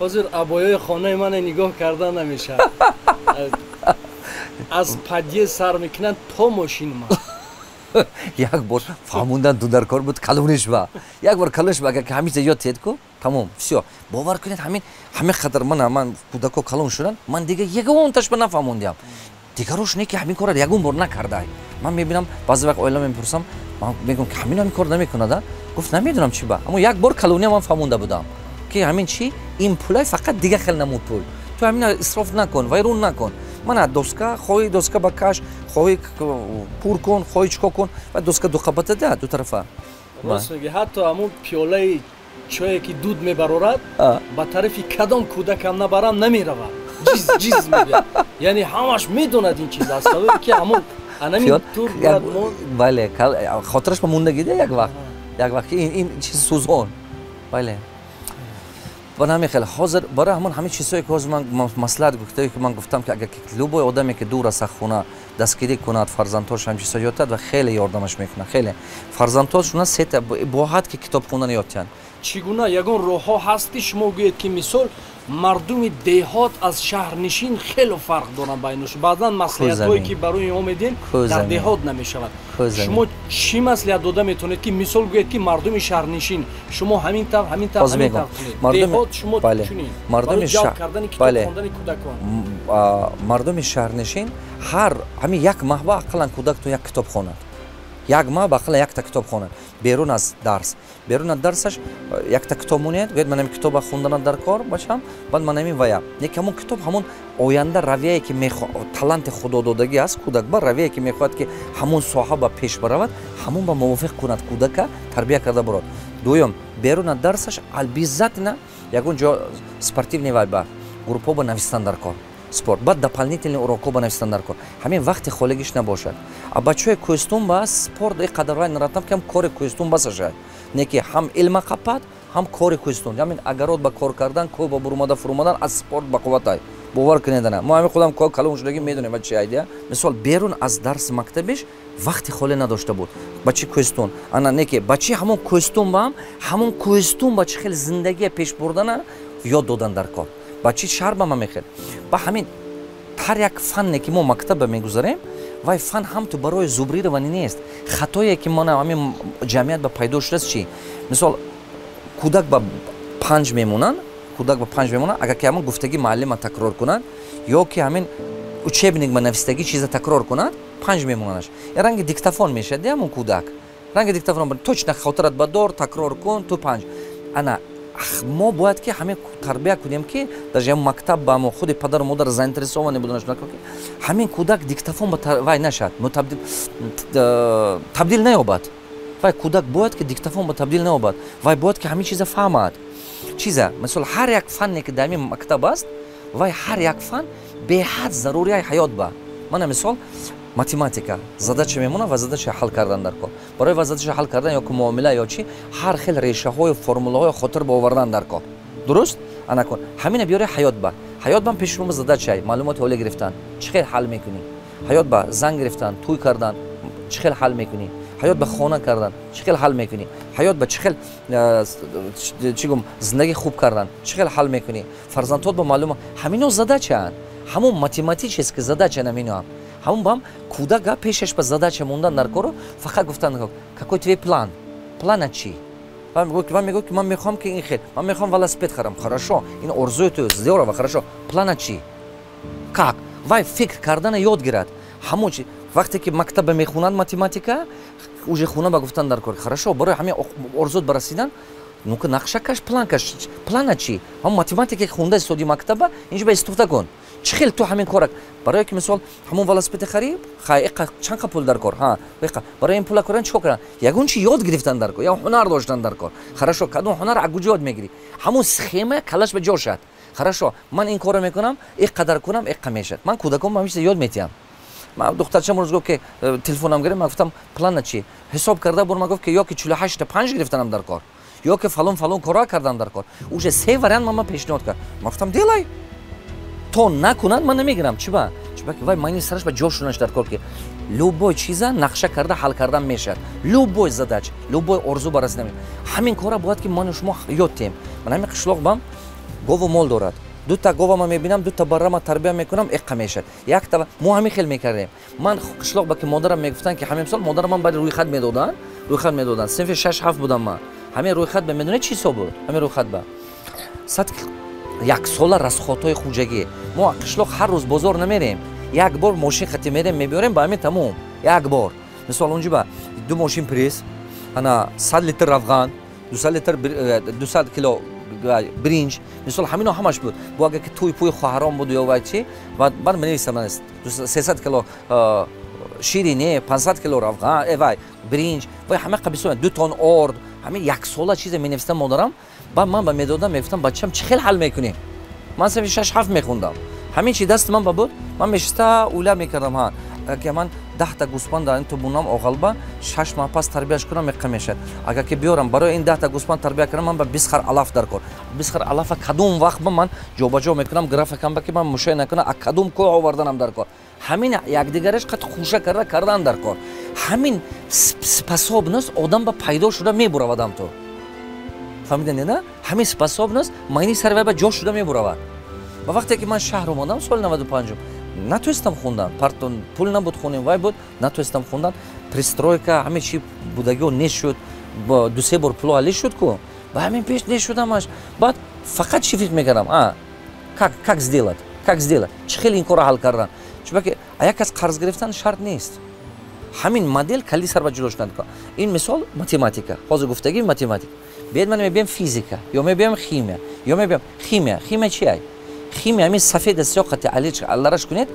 Ҳозир обоёи хонаи мана нигоҳ карда намешавад, аз подъезд сар мекунанд то мошини ман. Як бор фаҳмондан ду дар кор буд калониш ба, як бор калониш ба, агар ки ҳамин чиза ёд тиҳед ку, тамом, всё. Бовар кунед, ҳамин қадар ман кӯдако калон шуданд, ман дига ягонташ ба нафаҳмондиам. Дигарош не ки ҳамин корро ягон бор накардай. Ман мебинам, баъзе вақт оила мепурсам, ман мегӯям, ки ҳамин кор намекунада. Гуфт: намедонам чӣ ба, аммо як бор калония ман фаҳмонда будам, ки ҳамин чи, ин пулай, фақат дига хел намуд пул, ту ҳамина исроф накун, вайрон накун. Мана доска, хоҳӣ доска ба каш, хоҳӣ пур кун, хоҳӣ чикор кун, ва доска дуқабата да, ду тарафа. Рост мегӣ, ҳатто ҳамун пиёлаи чое ки дуд мебарорад, ба тарафи кадом кӯдакам набарам, намеравад, ҷиз ҷиз мегӯяд. Яъне ҳамаш медонад ин чиз аст, сабаби ки ҳамун анамин тур. Бале, хотираш ба мондагида, як вақт ин чиз сӯзон. Бале. Ба ҳамин хел ҳозир барои ҳамон ҳамин чизҳое, ки ҳозир ман маслиҳат гуфтае, ки ман гуфтам, ки агар любой одаме, ки дур аст аз хона, дастгирӣ кунад, фарзандҳош ҳам чизҳо ёд ва хеле ёрдамаш мекунад. Хеле фарзандҳошуна сета боҳад, ки китоб хондан ёд диҳанд. Чӣ гуна ягон роҳҳо ҳаст, ки шумо гӯед, ки мисол мардуми деҳот аз шаҳрнишин хеле фарқ доранд байнаш? Баъзан маслиҳатҳое, ки барои мо медиҳем, дар деҳот намешавад. Шумо чӣ маслиҳат дода метавонед, ки мисол гӯед, ки мардуми шаҳрнишин, шумо ҳамин тавр, ҳамин тавр, ҳамин тавр кунед, деҳот шумо чунин, барои ҷалб кардани китоб хондани кӯдакон? Мардуми шаҳрнишин ҳар ҳамин як маҳ ба ақаллан кӯдактон як китоб хонад, як маҳ ба ақаллан якта китоб хонад берун аз дарс. Берун аз дарсаш якта китоб монед, гӯяд: «Ман ҳамин китоба хонданам дар кор, бачам, баъд ман ҳамин вая». Неки ҳамон китоб ҳамон оянда равияе, ки таланти худододагӣ аст кӯдак ба равияе, ки мехоҳад, ки ҳамон соҳа ба пеш баравад, ҳамон ба мувофиқ кунад, кӯдака тарбия карда бурод. Дуюм, берун аз дарсаш обязательно ягон ҷо спортивный вай ба группҳо ба навистан дар кор, спорт, баъд дополнительный урокҳо ба навистан дар кор, ҳамин вақти холигиш набошад. А бачаҳои кӯҳистон ба спорт и қадар вай нарафтам, ки ҳам кори кӯҳистон басашад, не ки ҳам илма қапад, ҳам кори кӯҳистон, ҳамин агарот ба кор кардан, кӯҳ ба бурумада фурумадан аз спорт ба қувватай, бовар кунедана. Мо ҳамин худам кӯҳ калон шудагӣ медонем чи айдия. Мисол, берун аз дарси мактабиш вақти холӣ надошта буд бачи кӯҳистон. Ана не ки бачи ҳамон кӯҳистон ба ҳам ҳамон кӯҳистон ба чӣ хел зиндагия пеш бурдана ёд додан дар кор. Бачи шаҳр ба ма мехел ба ҳамин ҳар як фанне, ки мо мактаба мегузарем, вай фан ҳам ту барои зубрирование нест. Хатое, ки мана ҳамин ҷамъият ба пайдо шудааст, чӣ? Мисол, кӯдак ба 5 мемонанд, кӯдак ба 5 мемонанд, агар ки ҳамон гуфтагӣ муаллима такрор кунад ё ки ҳамин учебник ба навистагӣ чиза такрор кунад, 5 мемонанаш. Ранги диктофон мешавад ҳамон кӯдак, ранги диктофон, точно хотират ба дор, такрор кун, ту 5. Ана мо бояд ки ҳамин тарбия кунем, ки даже мактаб ба мо худи падару модар заинтересованы буданаш, ҳамин кӯдак диктофон ба вай нашад, табдил наёбад. Вай кӯдак бояд ки диктофон ба табдил наёбад, вай бояд ки ҳамин чиза фаҳмад. Чиза, мисол, ҳар як фанне, ки дар ҳамин мактаб аст, вай ҳар як фан беҳад зарурияи ҳаёт ба. Мана мисол, математика задача мемонад ва задача ҳал кардан дар кор. Барои ва задача ҳал кардан ё ки муомила ё чӣ, ҳар хел решаҳою формулаҳои хотир ба овардан дар кор, дуруст? Ана кун, ҳамина биёре ҳаёт ба. Ҳаёт ба пеши шумо задачай маълумоти олӣ гирифтан, чӣ хел ҳал мекунӣ? Ҳаёт ба зан гирифтан, тӯй кардан, чӣ хел ҳал мекунӣ? Ҳаёт ба хона кардан, чӣ хел ҳал мекунӣ? Ҳаёт ба чӣ хел, чӣ гум, зиндагӣ хуб кардан, чӣ хел ҳал мекунӣ? Фарзандҳот ба маълумо, ҳамино задачаанд, ҳамон математический задача наминоам. Ҳамон бам кӯдака пешаш ба задача мондан дар кору фақат гуфтан: «Какой твой план?» Плана чӣ? Вай мегӯяд, ки ман мехоҳам, ки ин хел, ман мехоҳам велосипед харам. Хорошо, ин орзуи ту, здорово, хорошо, плана чӣ, как? Вай фикр кардана ёд гирад. Ҳамон чи вақте ки мактаба мехонанд математика, уже хона ба гуфтан дар кор: «Хорошо, барои ҳамин орзуат ба расидан, ну-ка, нақша каш, план каш». Плана чӣ? Ҳамон математика, ки хонда истоди мактаба, инҷо ба истифода кун. Чӣ хел ту ҳамин кора, барое ки мисол ҳамон велосипеди харӣ, чанд қа пул дар кор? Барои ин пула кардан чӣ кор кардан? Ягон чи ёд гирифтан дар кор, ё ҳунар доштан дар кор. Хорошо, кадом ҳунар, аз куҷо ёд мегирӣ? Ҳамон схема калаш ба ҷо шад. Хорошо, ман ин корро мекунам, ин қадар кунам, ин қа мешавад. Ман кӯдакон ба ҳамин чиза ёд метиҳам. Ман духтарчам рӯз гуфт, ки телефонам гирифт. Ман гуфтам: «Плана чӣ?» Ҳисоб карда бур, ман гуфт, ки ё ки 48-та 5 гирифтанам дар кор, ё ки фалон фалон корҳо кардан дар кор. Уже се вариант ман пешниҳод кард. Ман гуфтам: «Делай». То накунад, ман намегирам. Чиба? Чиба ки вай майни сараш ба ҷо шунаш дар кор, ки любой чиза нақша карда ҳал кардан мешавад, любой задач, любой орзу ба расидан. Ҳамин кора бояд ки ману шумо ёд тиҳем. Ман ҳамин қишлоқ бам гову мол дорад, дута гова ман мебинам, дута барра ман тарбия мекунам, иққа мешавад якта. Мо ҳамин хел мекардем. Ман қишлоқ ба ки модарам мегуфтанд, ки ҳамин мисол модарам ман баъд рӯйхат медоданд, рӯйхат медоданд. Синфи 6-7 будам ман. Ҳамин рӯйхат ба медонед чӣ ҳисоб буд? Ҳамин рӯйхат ба сад яксола расходҳои хуҷагӣ. Мо қишлоқ ҳар рӯз бозор намерем, як бор мошин хати мерем, мебиёрем, ба ҳамин тамом. Як бор, мисол, онҷо ба ду мошин пресс, ана 100 литр равған, 200 литр, 200 кило биринҷ, мисол, ҳамино ҳамаш буд. Бо агар ки тӯй пӯи хоҳарон буд ё вай чи, баъд менависам: 300 кило ширинӣ, 500 кило равған, вай биринҷ, вай ҳама қабисо, 2 тон орд. Ҳамин яксола чизе менавистам модарам, баъд ман ба медодам, мегуфтам: «Бачам, чӣ хел ҳал мекунӣ?» Ман синфи 6-7 мехондам. Ҳамин чи дасти ман ба буд, ман мешиста ула мекардам. Ҳа, ки ман 10 та гӯспанд ин ту бунам оғалба, 6 моҳ пас тарбияш кунам, меққа мешавад. Агар ки биёрам, барои ин 10 та гӯспанд тарбия кунам, ман ба 20 хар алаф дар кор. 20 хар алафа кадом вақт ба ман ҷобаҷо мекунам, графикам ба ки ман мушай накунам, а кадом кӯҳ оварданам дар кор. Ҳамин якдигараш қат хуша карда кардан дар кор. Ҳамин способность одам ба пайдо шуда мебуравад. Ам ту фаҳмидани на, ҳамин способность майни сари вай ба ҷо шуда мебуравад. Ва вақте ки ман шаҳр омадам соли 95-ум, натонистам хундан, партон пул набуд, хунем вай буд, натонистам хундан. Пристройка, ҳаме чи будагиҳо нест шуд, дусе бор пуло али шуд ку, ба ҳамин пеш нест шудамаш. Баъд фақат чӣ фикр мекардам? А как сделать, как сделать, чӣ хел ин корро ҳал кардан? Чунки як кас қарз гирифтан шарт нест. Ҳамин модель калли сар ба ҷудо шудан. Ин мисол математика, ҳозир гуфтагӣ математика. Биед, ман мебиям физика ё мебиям химия, ё мебиям химия. Химия чи ай? Химия ҳамин сафеда сиёҳ қати аллараш кунед,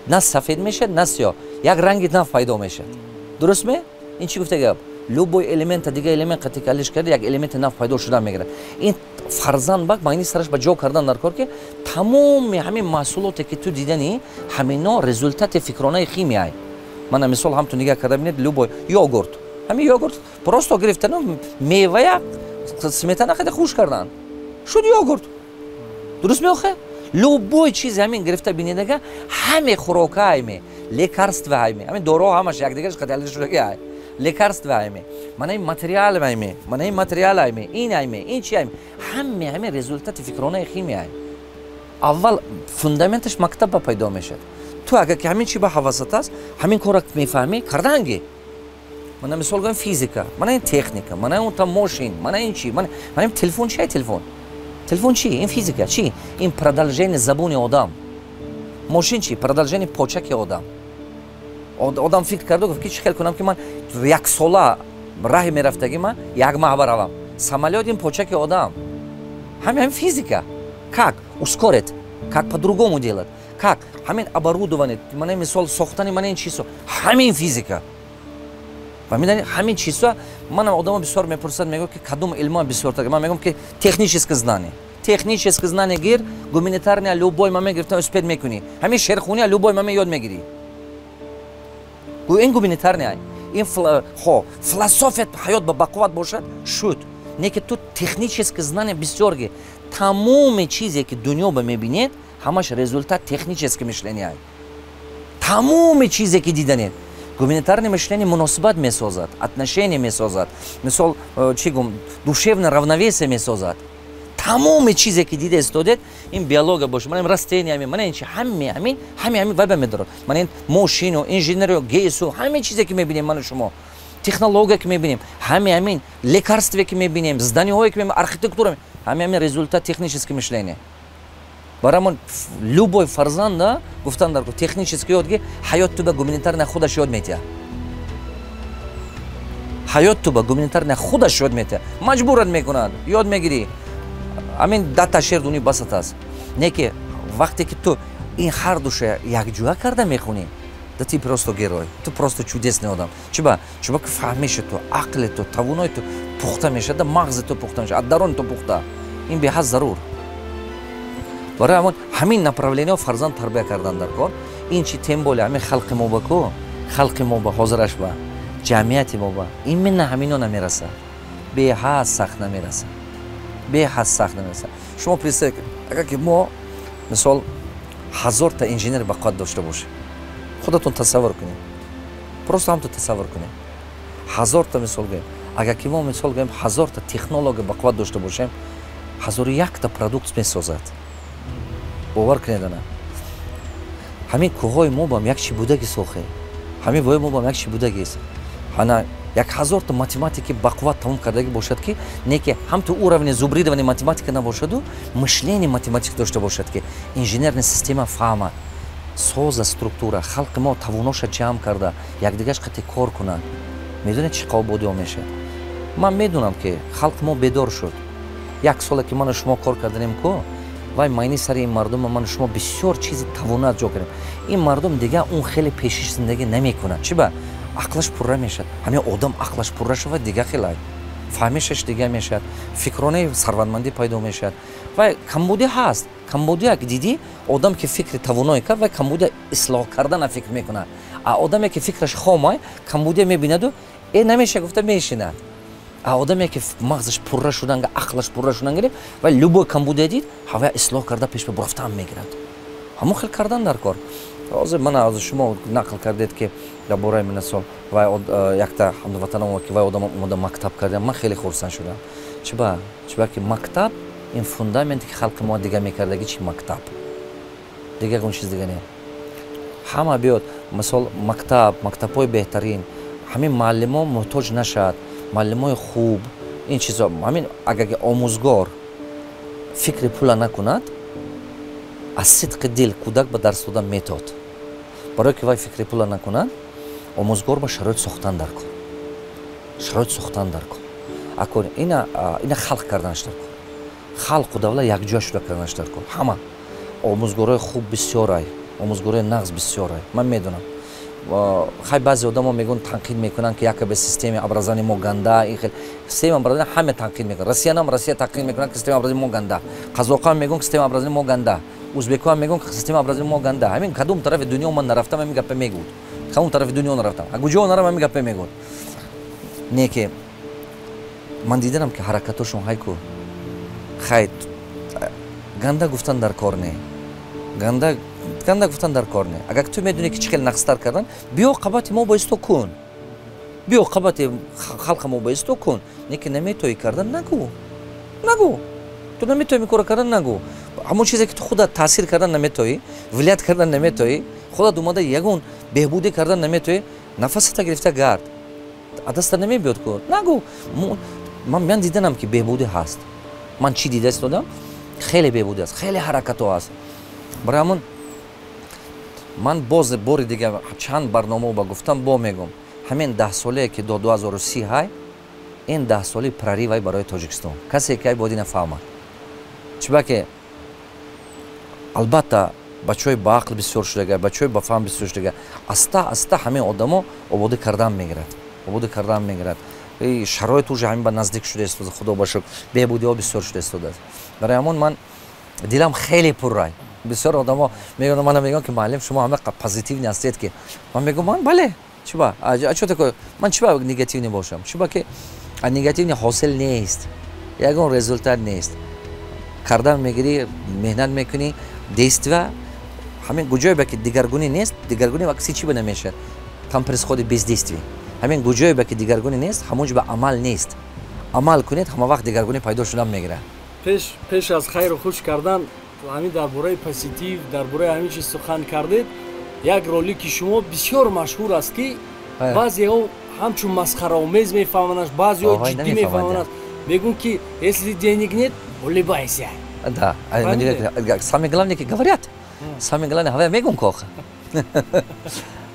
на сафед мешавад, на сиёҳ, як ранги нав пайдо мешавад. Дуруст ме? Ин чӣ гуфта гап? Любой элемента дига элемент қати алиш карда, як элементи нав пайдо шуда мегирад. Ин фарзанд бак майни сараш ба ҷо кардан дар кор, ки тамоми ҳамин маҳсулоте, ки ту диданӣ, ҳамино результати фикронаи химияй. Мана мисол, ҳам ту нигаҳ карда бинед, любой йогурт, ҳамин йогурт просто гирифтану мевая сметана қади хуш кардан, шуд йогурт. Дуруст меохе? Любой чизе ҳамин гирифта бинедага, ҳаме хӯрока ҳайме, лекарства ҳайме, ҳамин доруҳо ҳамаш якдигараш қади шудаги ҳай, лекарства ҳайме, мана ин материал ҳайме, мана ин материал ҳайме, ин ҳайме, ин чи ҳайме, ҳаме ҳамин результати фикронаи химия ҳай. Аввал фундаменташ мактаб ба пайдо мешавад. Ту агар ки ҳамин чи ба ҳавасат аст, ҳамин корро мефаҳмӣ, кардаанги. Мана мисол гӯем, физика, мана ин техника, мана он та мошин, мана ин чи, мана ин телефон. Чи ай телефон? Телефон чи? Ин физика чи? Ин продолжение забони одам. Мошин чи? Продолжение почаки одам. Одам фикр карду, гуфт, ки чӣ хел кунам, ки ман як сола раҳи мерафтагӣ, ман як маҳ баравам. Самолёт ин почаки одам. Ҳамин физика, как ускорить, как по-другому делать, как ҳамин оборудование, мана мисол сохтани мана ин чизо, ҳамин физика. Ва медонед, ҳамин чизо манам одамо бисёр мепурсад, мегӯяд, ки кадом илма бисёртар? Ман мегӯям, ки техническое знание, техническое знание гир, гуманитарный любой момент гирифтан успеть мекунӣ. Ҳамин шерхуния любой момент ёд мегирӣ. Ин гуманитарный, ин хо философия ҳаёт ба бақувват бошад, шуд. Не ки ту техническое знание бисёр гир. Тамоми чизе, ки дунё ба мебинед, ҳамаш результат техническое мышление. Тамоми чизе, ки диданед. Гуманитарное мышление муносибат месозад, отношение месозад, мисол чӣ гум, душевное равновесие месозад. Тамоми чизе, ки дида истодед, ин биология боша, мана ин растения, мана ин чи, ҳаме ҳамин, ҳаме ҳамин вайба медорад. Мана ин мошину, инженерию, ГЭСу, ҳаме чизе, ки мебинем ману шумо, технология, ки мебинем, ҳаме ҳамин лекарстве, ки мебинем, зданиҳое, ки мебинем, архитектура, ҳаме ҳамин результат техническое мышление. Барамон любой фарзанда гуфтан дар технически ёд ги, ҳаёт ту ба гуманитарная худаш ёд метиҳад. Ҳаёт ту ба гуманитарная худаш ёд метиҳад, маҷбурат мекунад, ёд мегирӣ. Ҳамин дата шер дуни басат аст. Не ки вақте ки ту ин ҳар душа якҷоя карда мехонӣ, да ты просто герой, ту просто чудесный одам. Чиба? Чуба ки фаҳмиши ту, ақли ту, тавонои ту пухта мешавад, да мағзи ту пухта мешавад, аз дарони ту пухта. Ин беҳад зарур. Барои ҳамон ҳамин направлениҳо фарзанд тарбия кардан дар кор. Ин чи, тем более ҳамин халқи мо ба ку, халқи мо ба ҳозираш, ба ҷамъияти мо ба именно ҳамино намерасад, беҳад сахт намерасад, беҳад сахт намерасад. Шумо представь, агар ки мо мисол 1000 та инженер ба қувват дошта бошем, худатон тасаввур кунед, просто ҳамто тасаввур кунед, 1000 та мисол гӯем, агар ки мо мисол гӯем, 1000 та технолога ба қувват дошта бошем, 1001 та продукт месозад. Бовар кунед, ана ҳамин кӯҳҳои мо бам як чи будаги сохе, ҳамин вои мо бам як чи будагист. Ана 1000 та математики бақувват тамом кардагӣ бошад, ки не ки ҳамту уровни зубридовани математика набошаду, мышление математик дошта бошад, ки инженерная система фаҳмад, соза, структура. Халқи мо тавоноша ҷамъ карда, якдигарш қати кор кунад, медонед, чӣ қободиҳо мешавад? Ман медонам, ки халқи мо бедор шуд. Як соле, ки ману шумо кор карданем ку, вай майни сари ин мардума ману шумо бисёр чизи тавонат ҷо кардем. Ин мардум дигар он хеле пешиш зиндагӣ намекунад. Чӣ ба? Ақлаш пурра мешавад. Ҳамин одам ақлаш пурра шавад, дига хелай фаҳмишаш дига мешавад, фикронаи сарватмандӣ пайдо мешавад. Вай камбудӣ ҳаст, камбудия дидӣ, одам ки фикри тавоное кард, вай камбудия ислоҳ кардана фикр мекунад. А одаме ки фикраш хомай, камбудия мебинаду намеша гуфта мешинад. А одаме ки мағзаш пурра шуданга, ақлаш пурра шудан гирифт, ва любой камбудия дид, ҳавая ислоҳ карда пеш ба бурафтан мегирад. Ҳамон хел кардан дар кор. Ҳозир мана ҳозир шумо нақл кардед, ки дар бораи минасол вай якта ҳамватаномо, ки вай одам омода мактаб кардам, ман хеле хурсанд шудам. Чиба? Чиба ки мактаб ин фундаменте ки халқи мо дига мекардаги чи мактаб. Дига ягон чиз дига не. Ҳама биёд, мисол, мактаб, мактабҳои беҳтарин, ҳамин муаллимо муҳтоҷ нашад, муаллимои хуб, ин чизо, ҳамин агар ки омӯзгор фикри пула накунад, аз сидқи дил кӯдак ба дарс додан метод. Барое ки вай фикри пула накунад, омӯзгор ба шароит сохтан дар кор. Шароит сохтан дар кор. Акун ина халқ карданаш дар кор. Халқу давлат якҷоя шуда карданаш дар кор. Ҳама омӯзгорои хуб бисёрай, омӯзгорои нағз бисёрай. Ман медонам. Хай, баъзе одамо мегӯянд, танқид мекунанд, ки якобы системаи образования мо ганда, ин хел система образования ҳама танқид мекунанд. Россиянам Россия танқид мекунанд, ки система образования мо ганда. Қазоқам мегӯянд, ки система образования мо ганда. Узбекоам мегӯянд, ки система образования мо ганда. Ҳамин кадом тарафи дунё ман нарафтам, ҳамин гапа мегӯд. Кадом тарафи дунё нарафтам, куҷо нарам, ҳамин гапа мегӯд. Не ки ман диданам, ки ҳаракатошон ҳайку. Хай, ганда гуфтан дар кор не. Ганда ганда гуфтан дар кор не. Агар ту медонӣ, ки чӣ хел нақстар кардан, биё қабати мо боисто кун, биё қабати халқа мо боисто кун. Не ки наметоӣ кардан, нагӯ, нагӯ. Ту наметоӣ кора кардан, нагӯ. Ҳамон чизе ки ту худат таъсир кардан наметоӣ, влиять кардан наметоӣ, худат омада ягон беҳбудӣ кардан наметоӣ, нафасата гирифта гард, адаста намебиёд ку, нагӯ. Ман диданам, ки беҳбудӣ ҳаст. Ман чӣ дида истодам? Хеле беҳбудӣ аст, хеле ҳаракатҳо ҳаст. Барои ҳамон ман боз бори дига чанд барномао ба гуфтам, бо мегӯм: ҳамин 10 солае ки до 2030 ҳай, ин 10 соли прорыв ай барои Тоҷикистон. Касе ки ай бояд ина фаҳмад. Чиба ки албатта бачаҳои баақл бисёр шудага, бачаҳои бафаҳм бисёр шудага. Аста аста ҳамин одамо ободӣ кардан мегирад, ободӣ кардан мегирад. Шароит уже ҳамин ба наздик шуда истода, худо ба шукр, беҳбудиҳо бисёр шуда истодааст. Барои ҳамон ман дилам хеле пуррай. Бисёр одамо мегӯянд, мана мегӯям, ки муаллим, шумо ҳама позитивный ҳастед, ки ман мегӯям, ман бале. Чиба? А чо такое? Ман чиба негативный бошам? Чиба ки негативный ҳосил нест, ягон результат нест. Кардан мегирӣ, меҳнат мекунӣ, действия. Ҳамин куҷое ба ки дигаргунӣ нест, дигаргунӣ вакси чӣ ба намешавад? Там происходит бездействие. Ҳамин куҷое ба ки дигаргунӣ нест, ҳамон ҷо ба амал нест. Амал кунед, ҳама вақт дигаргунӣ пайдо шудан мегирад. Пеш аз хайру хуш кардан, ҳамин дар бораи позитив, дар бораи ҳамин чиз сухан кардед. Як ролики шумо бисёр машҳур аст, ки баъзеҳо ҳамчун масхараомез мефаҳманаш, баъзеҳо ҷиддӣ мефаҳманаш. Мегӯн, ки если денег нет, улыбайся. Да, самое главное, ки говорят, самое главное, ҳавая мегӯм коха.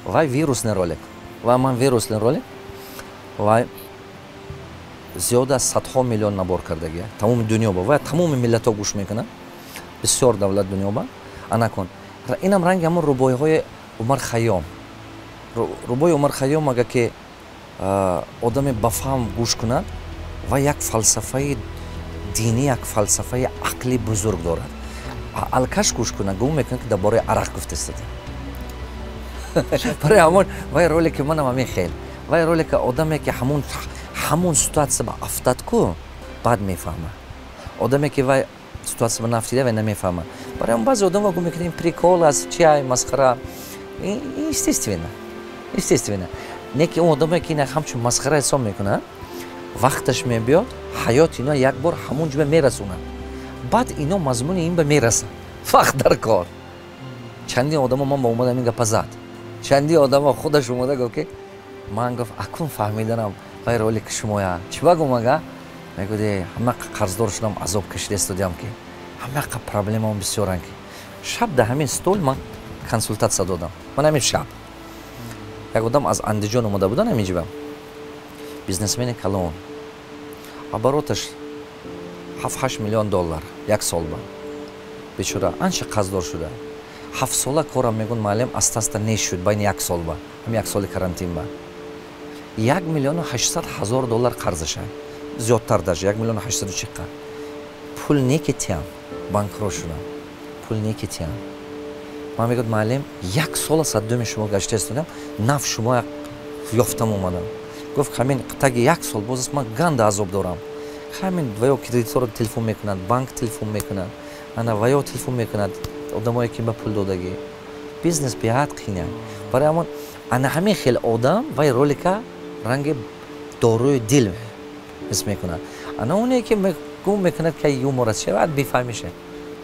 Вай вирусный ролик, вай ман вирусный ролик, вай зиёда аз садҳо миллион набор кардагия тамоми дунё ба, вай тамоми миллатҳо гӯш мекунанд, бисёр давлат дунё ба. Анакун, инам ранги ҳамон рубоиҳои Умар Хайём. Рубои Умар Хайём, агар ки одаме ба фаҳм гӯш кунад, ва як фалсафаи динӣ, як фалсафаи ақли бузург дорад. Алкаш гӯш кунад, гумон мекунад, ки дар бораи арақ гуфта истода. Барои ҳамон вай ролики манам ҳамин хел. Вай ролика одаме ки ҳамон ситуация ба афтад ку, баъд мефаҳмад. Одаме ки вай ситуация ба нафтида, вай намефаҳмад. Барои ҳамон баъзе одамҳо гум мекунад, ин прикол аст, чи ай масхара. Естественно, естественно, не ки он одаме ки ина ҳамчун масхара ҳисоб мекунад, вақташ мебиёд, ҳаёт ино як бор ҳамон ҷо мерасонад, баъд ино мазмуни ин ба мерасад. Вақт дар кор. Чандин одамо ман ба омада ин гапа зад. Чандин одамо худаш омада гуфт, ки ман гуфт, акун фаҳмиданам вай ролики шумоя. Чӣ ба гум ага? Мегӯд, ҳамақа қарздор шудам, азоб кашида истодиам, ки ҳамақа проблемаам бисёранд, ки шаб дар ҳамин стол ман консултатсия додам. Ман ҳамин шаб як одам аз Андиҷон омада будан ҳамин ҷиба, бизнесмени калон, обороташ 7-8 миллион доллар як сол ба. Бечора анча қарздор шуда. 7 сола корам, мегӯн, муаллим, аста аста нешуд. Байни як сол ба, ҳам як соли карантин ба, 1 800 000 доллар қарзаша, зиёдтар даже, 1 800 000 чиққа. Пул не ки тиям, банкрот шудам, пул не ки тиям. Ман мегӯяд, муаллим, як сола саддуми шумо гашта истодам, нав шумо ёфтам омадам. Гуфт, ҳамин таги як сол боз аст, ман ганда азоб дорам. Ҳамин ваё кредиторро телефон мекунад, банк телефон мекунад, ана ваё телефон мекунад, одамое ки ба пул додагӣ. Бизнес беҳад қийна. Барои ҳамон ана ҳамин хел одам вай ролика ранги доруи дил ҳис мекунад. Ана оне ки гум мекунад, ки юмор аст, шавад бифаҳмиша.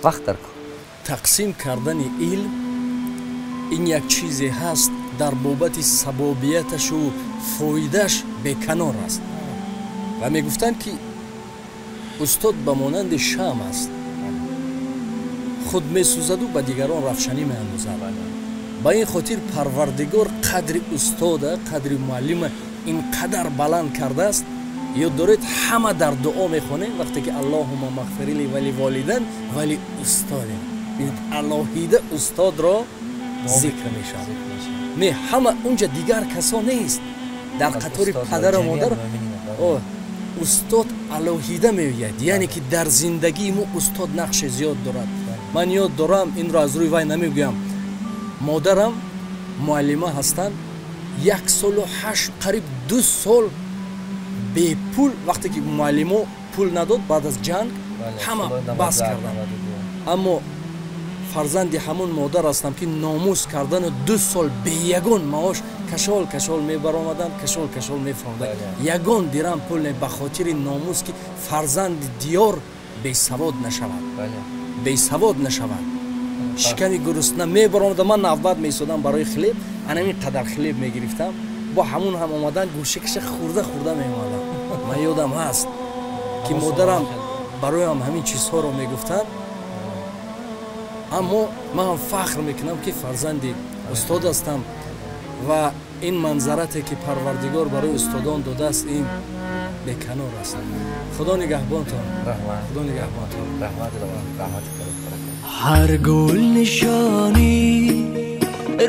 Вақт дар кор. Тақсим кардани илм ин як чизе ҳаст, дар бобати сабобияташу фоидааш беканор аст. Ва мегуфтанд, ки устод ба монанди шам аст, худ месӯзаду ба дигарон равшанӣ меандозад. Ба ин хотир Парвардигор қадри устода, қадри муаллима ин қадар баланд кардааст. Ёд доред, ҳама дар дуо мехонем, вақте ки аллоҳума мағфирили вали волидан вали устодин, алоҳида устодро зикр мешавад. Не ҳама унҷа дигар касо нест, дар қатори падару модар устод алоҳида меояд. Яъне ки дар зиндагии мо устод нақши зиёд дорад. Ман ёд дорам, инро аз рӯи вай намегӯям, модарам муаллима ҳастанд, 1 солу 8, қариб 2 сол бепул, вақте ки муаллимо пул надод, баъд аз ҷанг ҳама бас карданд. Аммо фарзанди ҳамон модар ҳастам, ки номус кардану 2 сол бе ягон маош кашол кашол мебаромаданд, кашол кашол мефаромаданд, ягон дирам пул не, ба хотири номус, ки фарзанди диёр бесавод нашавад, бесавод нашавад. Шиками гурусна мебаромада, ман навбат меистодам барои хлеб, анамин қадар хлеб мегирифтам, бо ҳамун ҳам омадан гӯшакаша хӯрда хӯрда меомадам. Ман ёдам ҳаст, ки модарам бароям ҳамин чизҳоро мегуфтанд. Аммо ман фахр мекунам, ки фарзанди устод ҳастам ва ин манзарате, ки Парвардигор барои устодон додааст, ин беканор аст. Худо нигаҳбонтон, Худо нигаҳбонтон. Ҳар гул нишони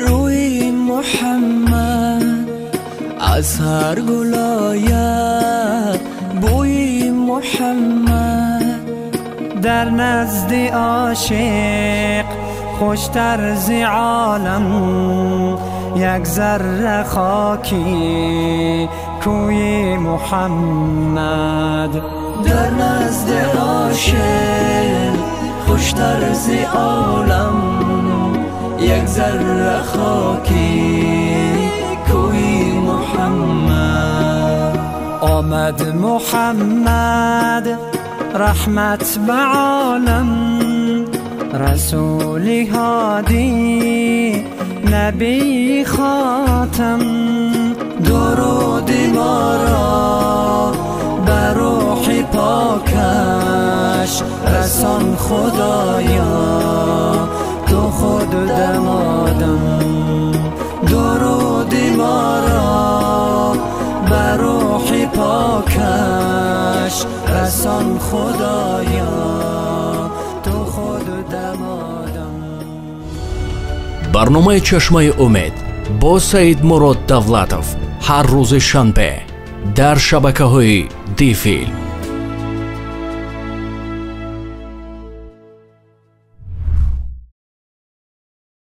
рӯи Муҳаммад, аз ҳар гул ояд бӯи Муҳаммад. Дар назди ошиқ хуштар зи олам як зарра хоки кӯи Муҳаммад. Дар назди ошиқ хуштар зи олам як зарра хоки кӯи Муҳаммад. Омад Муҳаммад, раҳмат ба олам, расули ҳодӣ, набии хотам. Дуруди моро ба рӯҳи покаш расон, Худоё, ту худ дамодам. Дуруди моро ба рӯҳи покаш расон, Худоё, ту худ дамодам. Барномаи «Чашмаи умед» бо Саидмурод Давлатов ҳар рӯзи шанбе дар шабакаҳои Дифилм.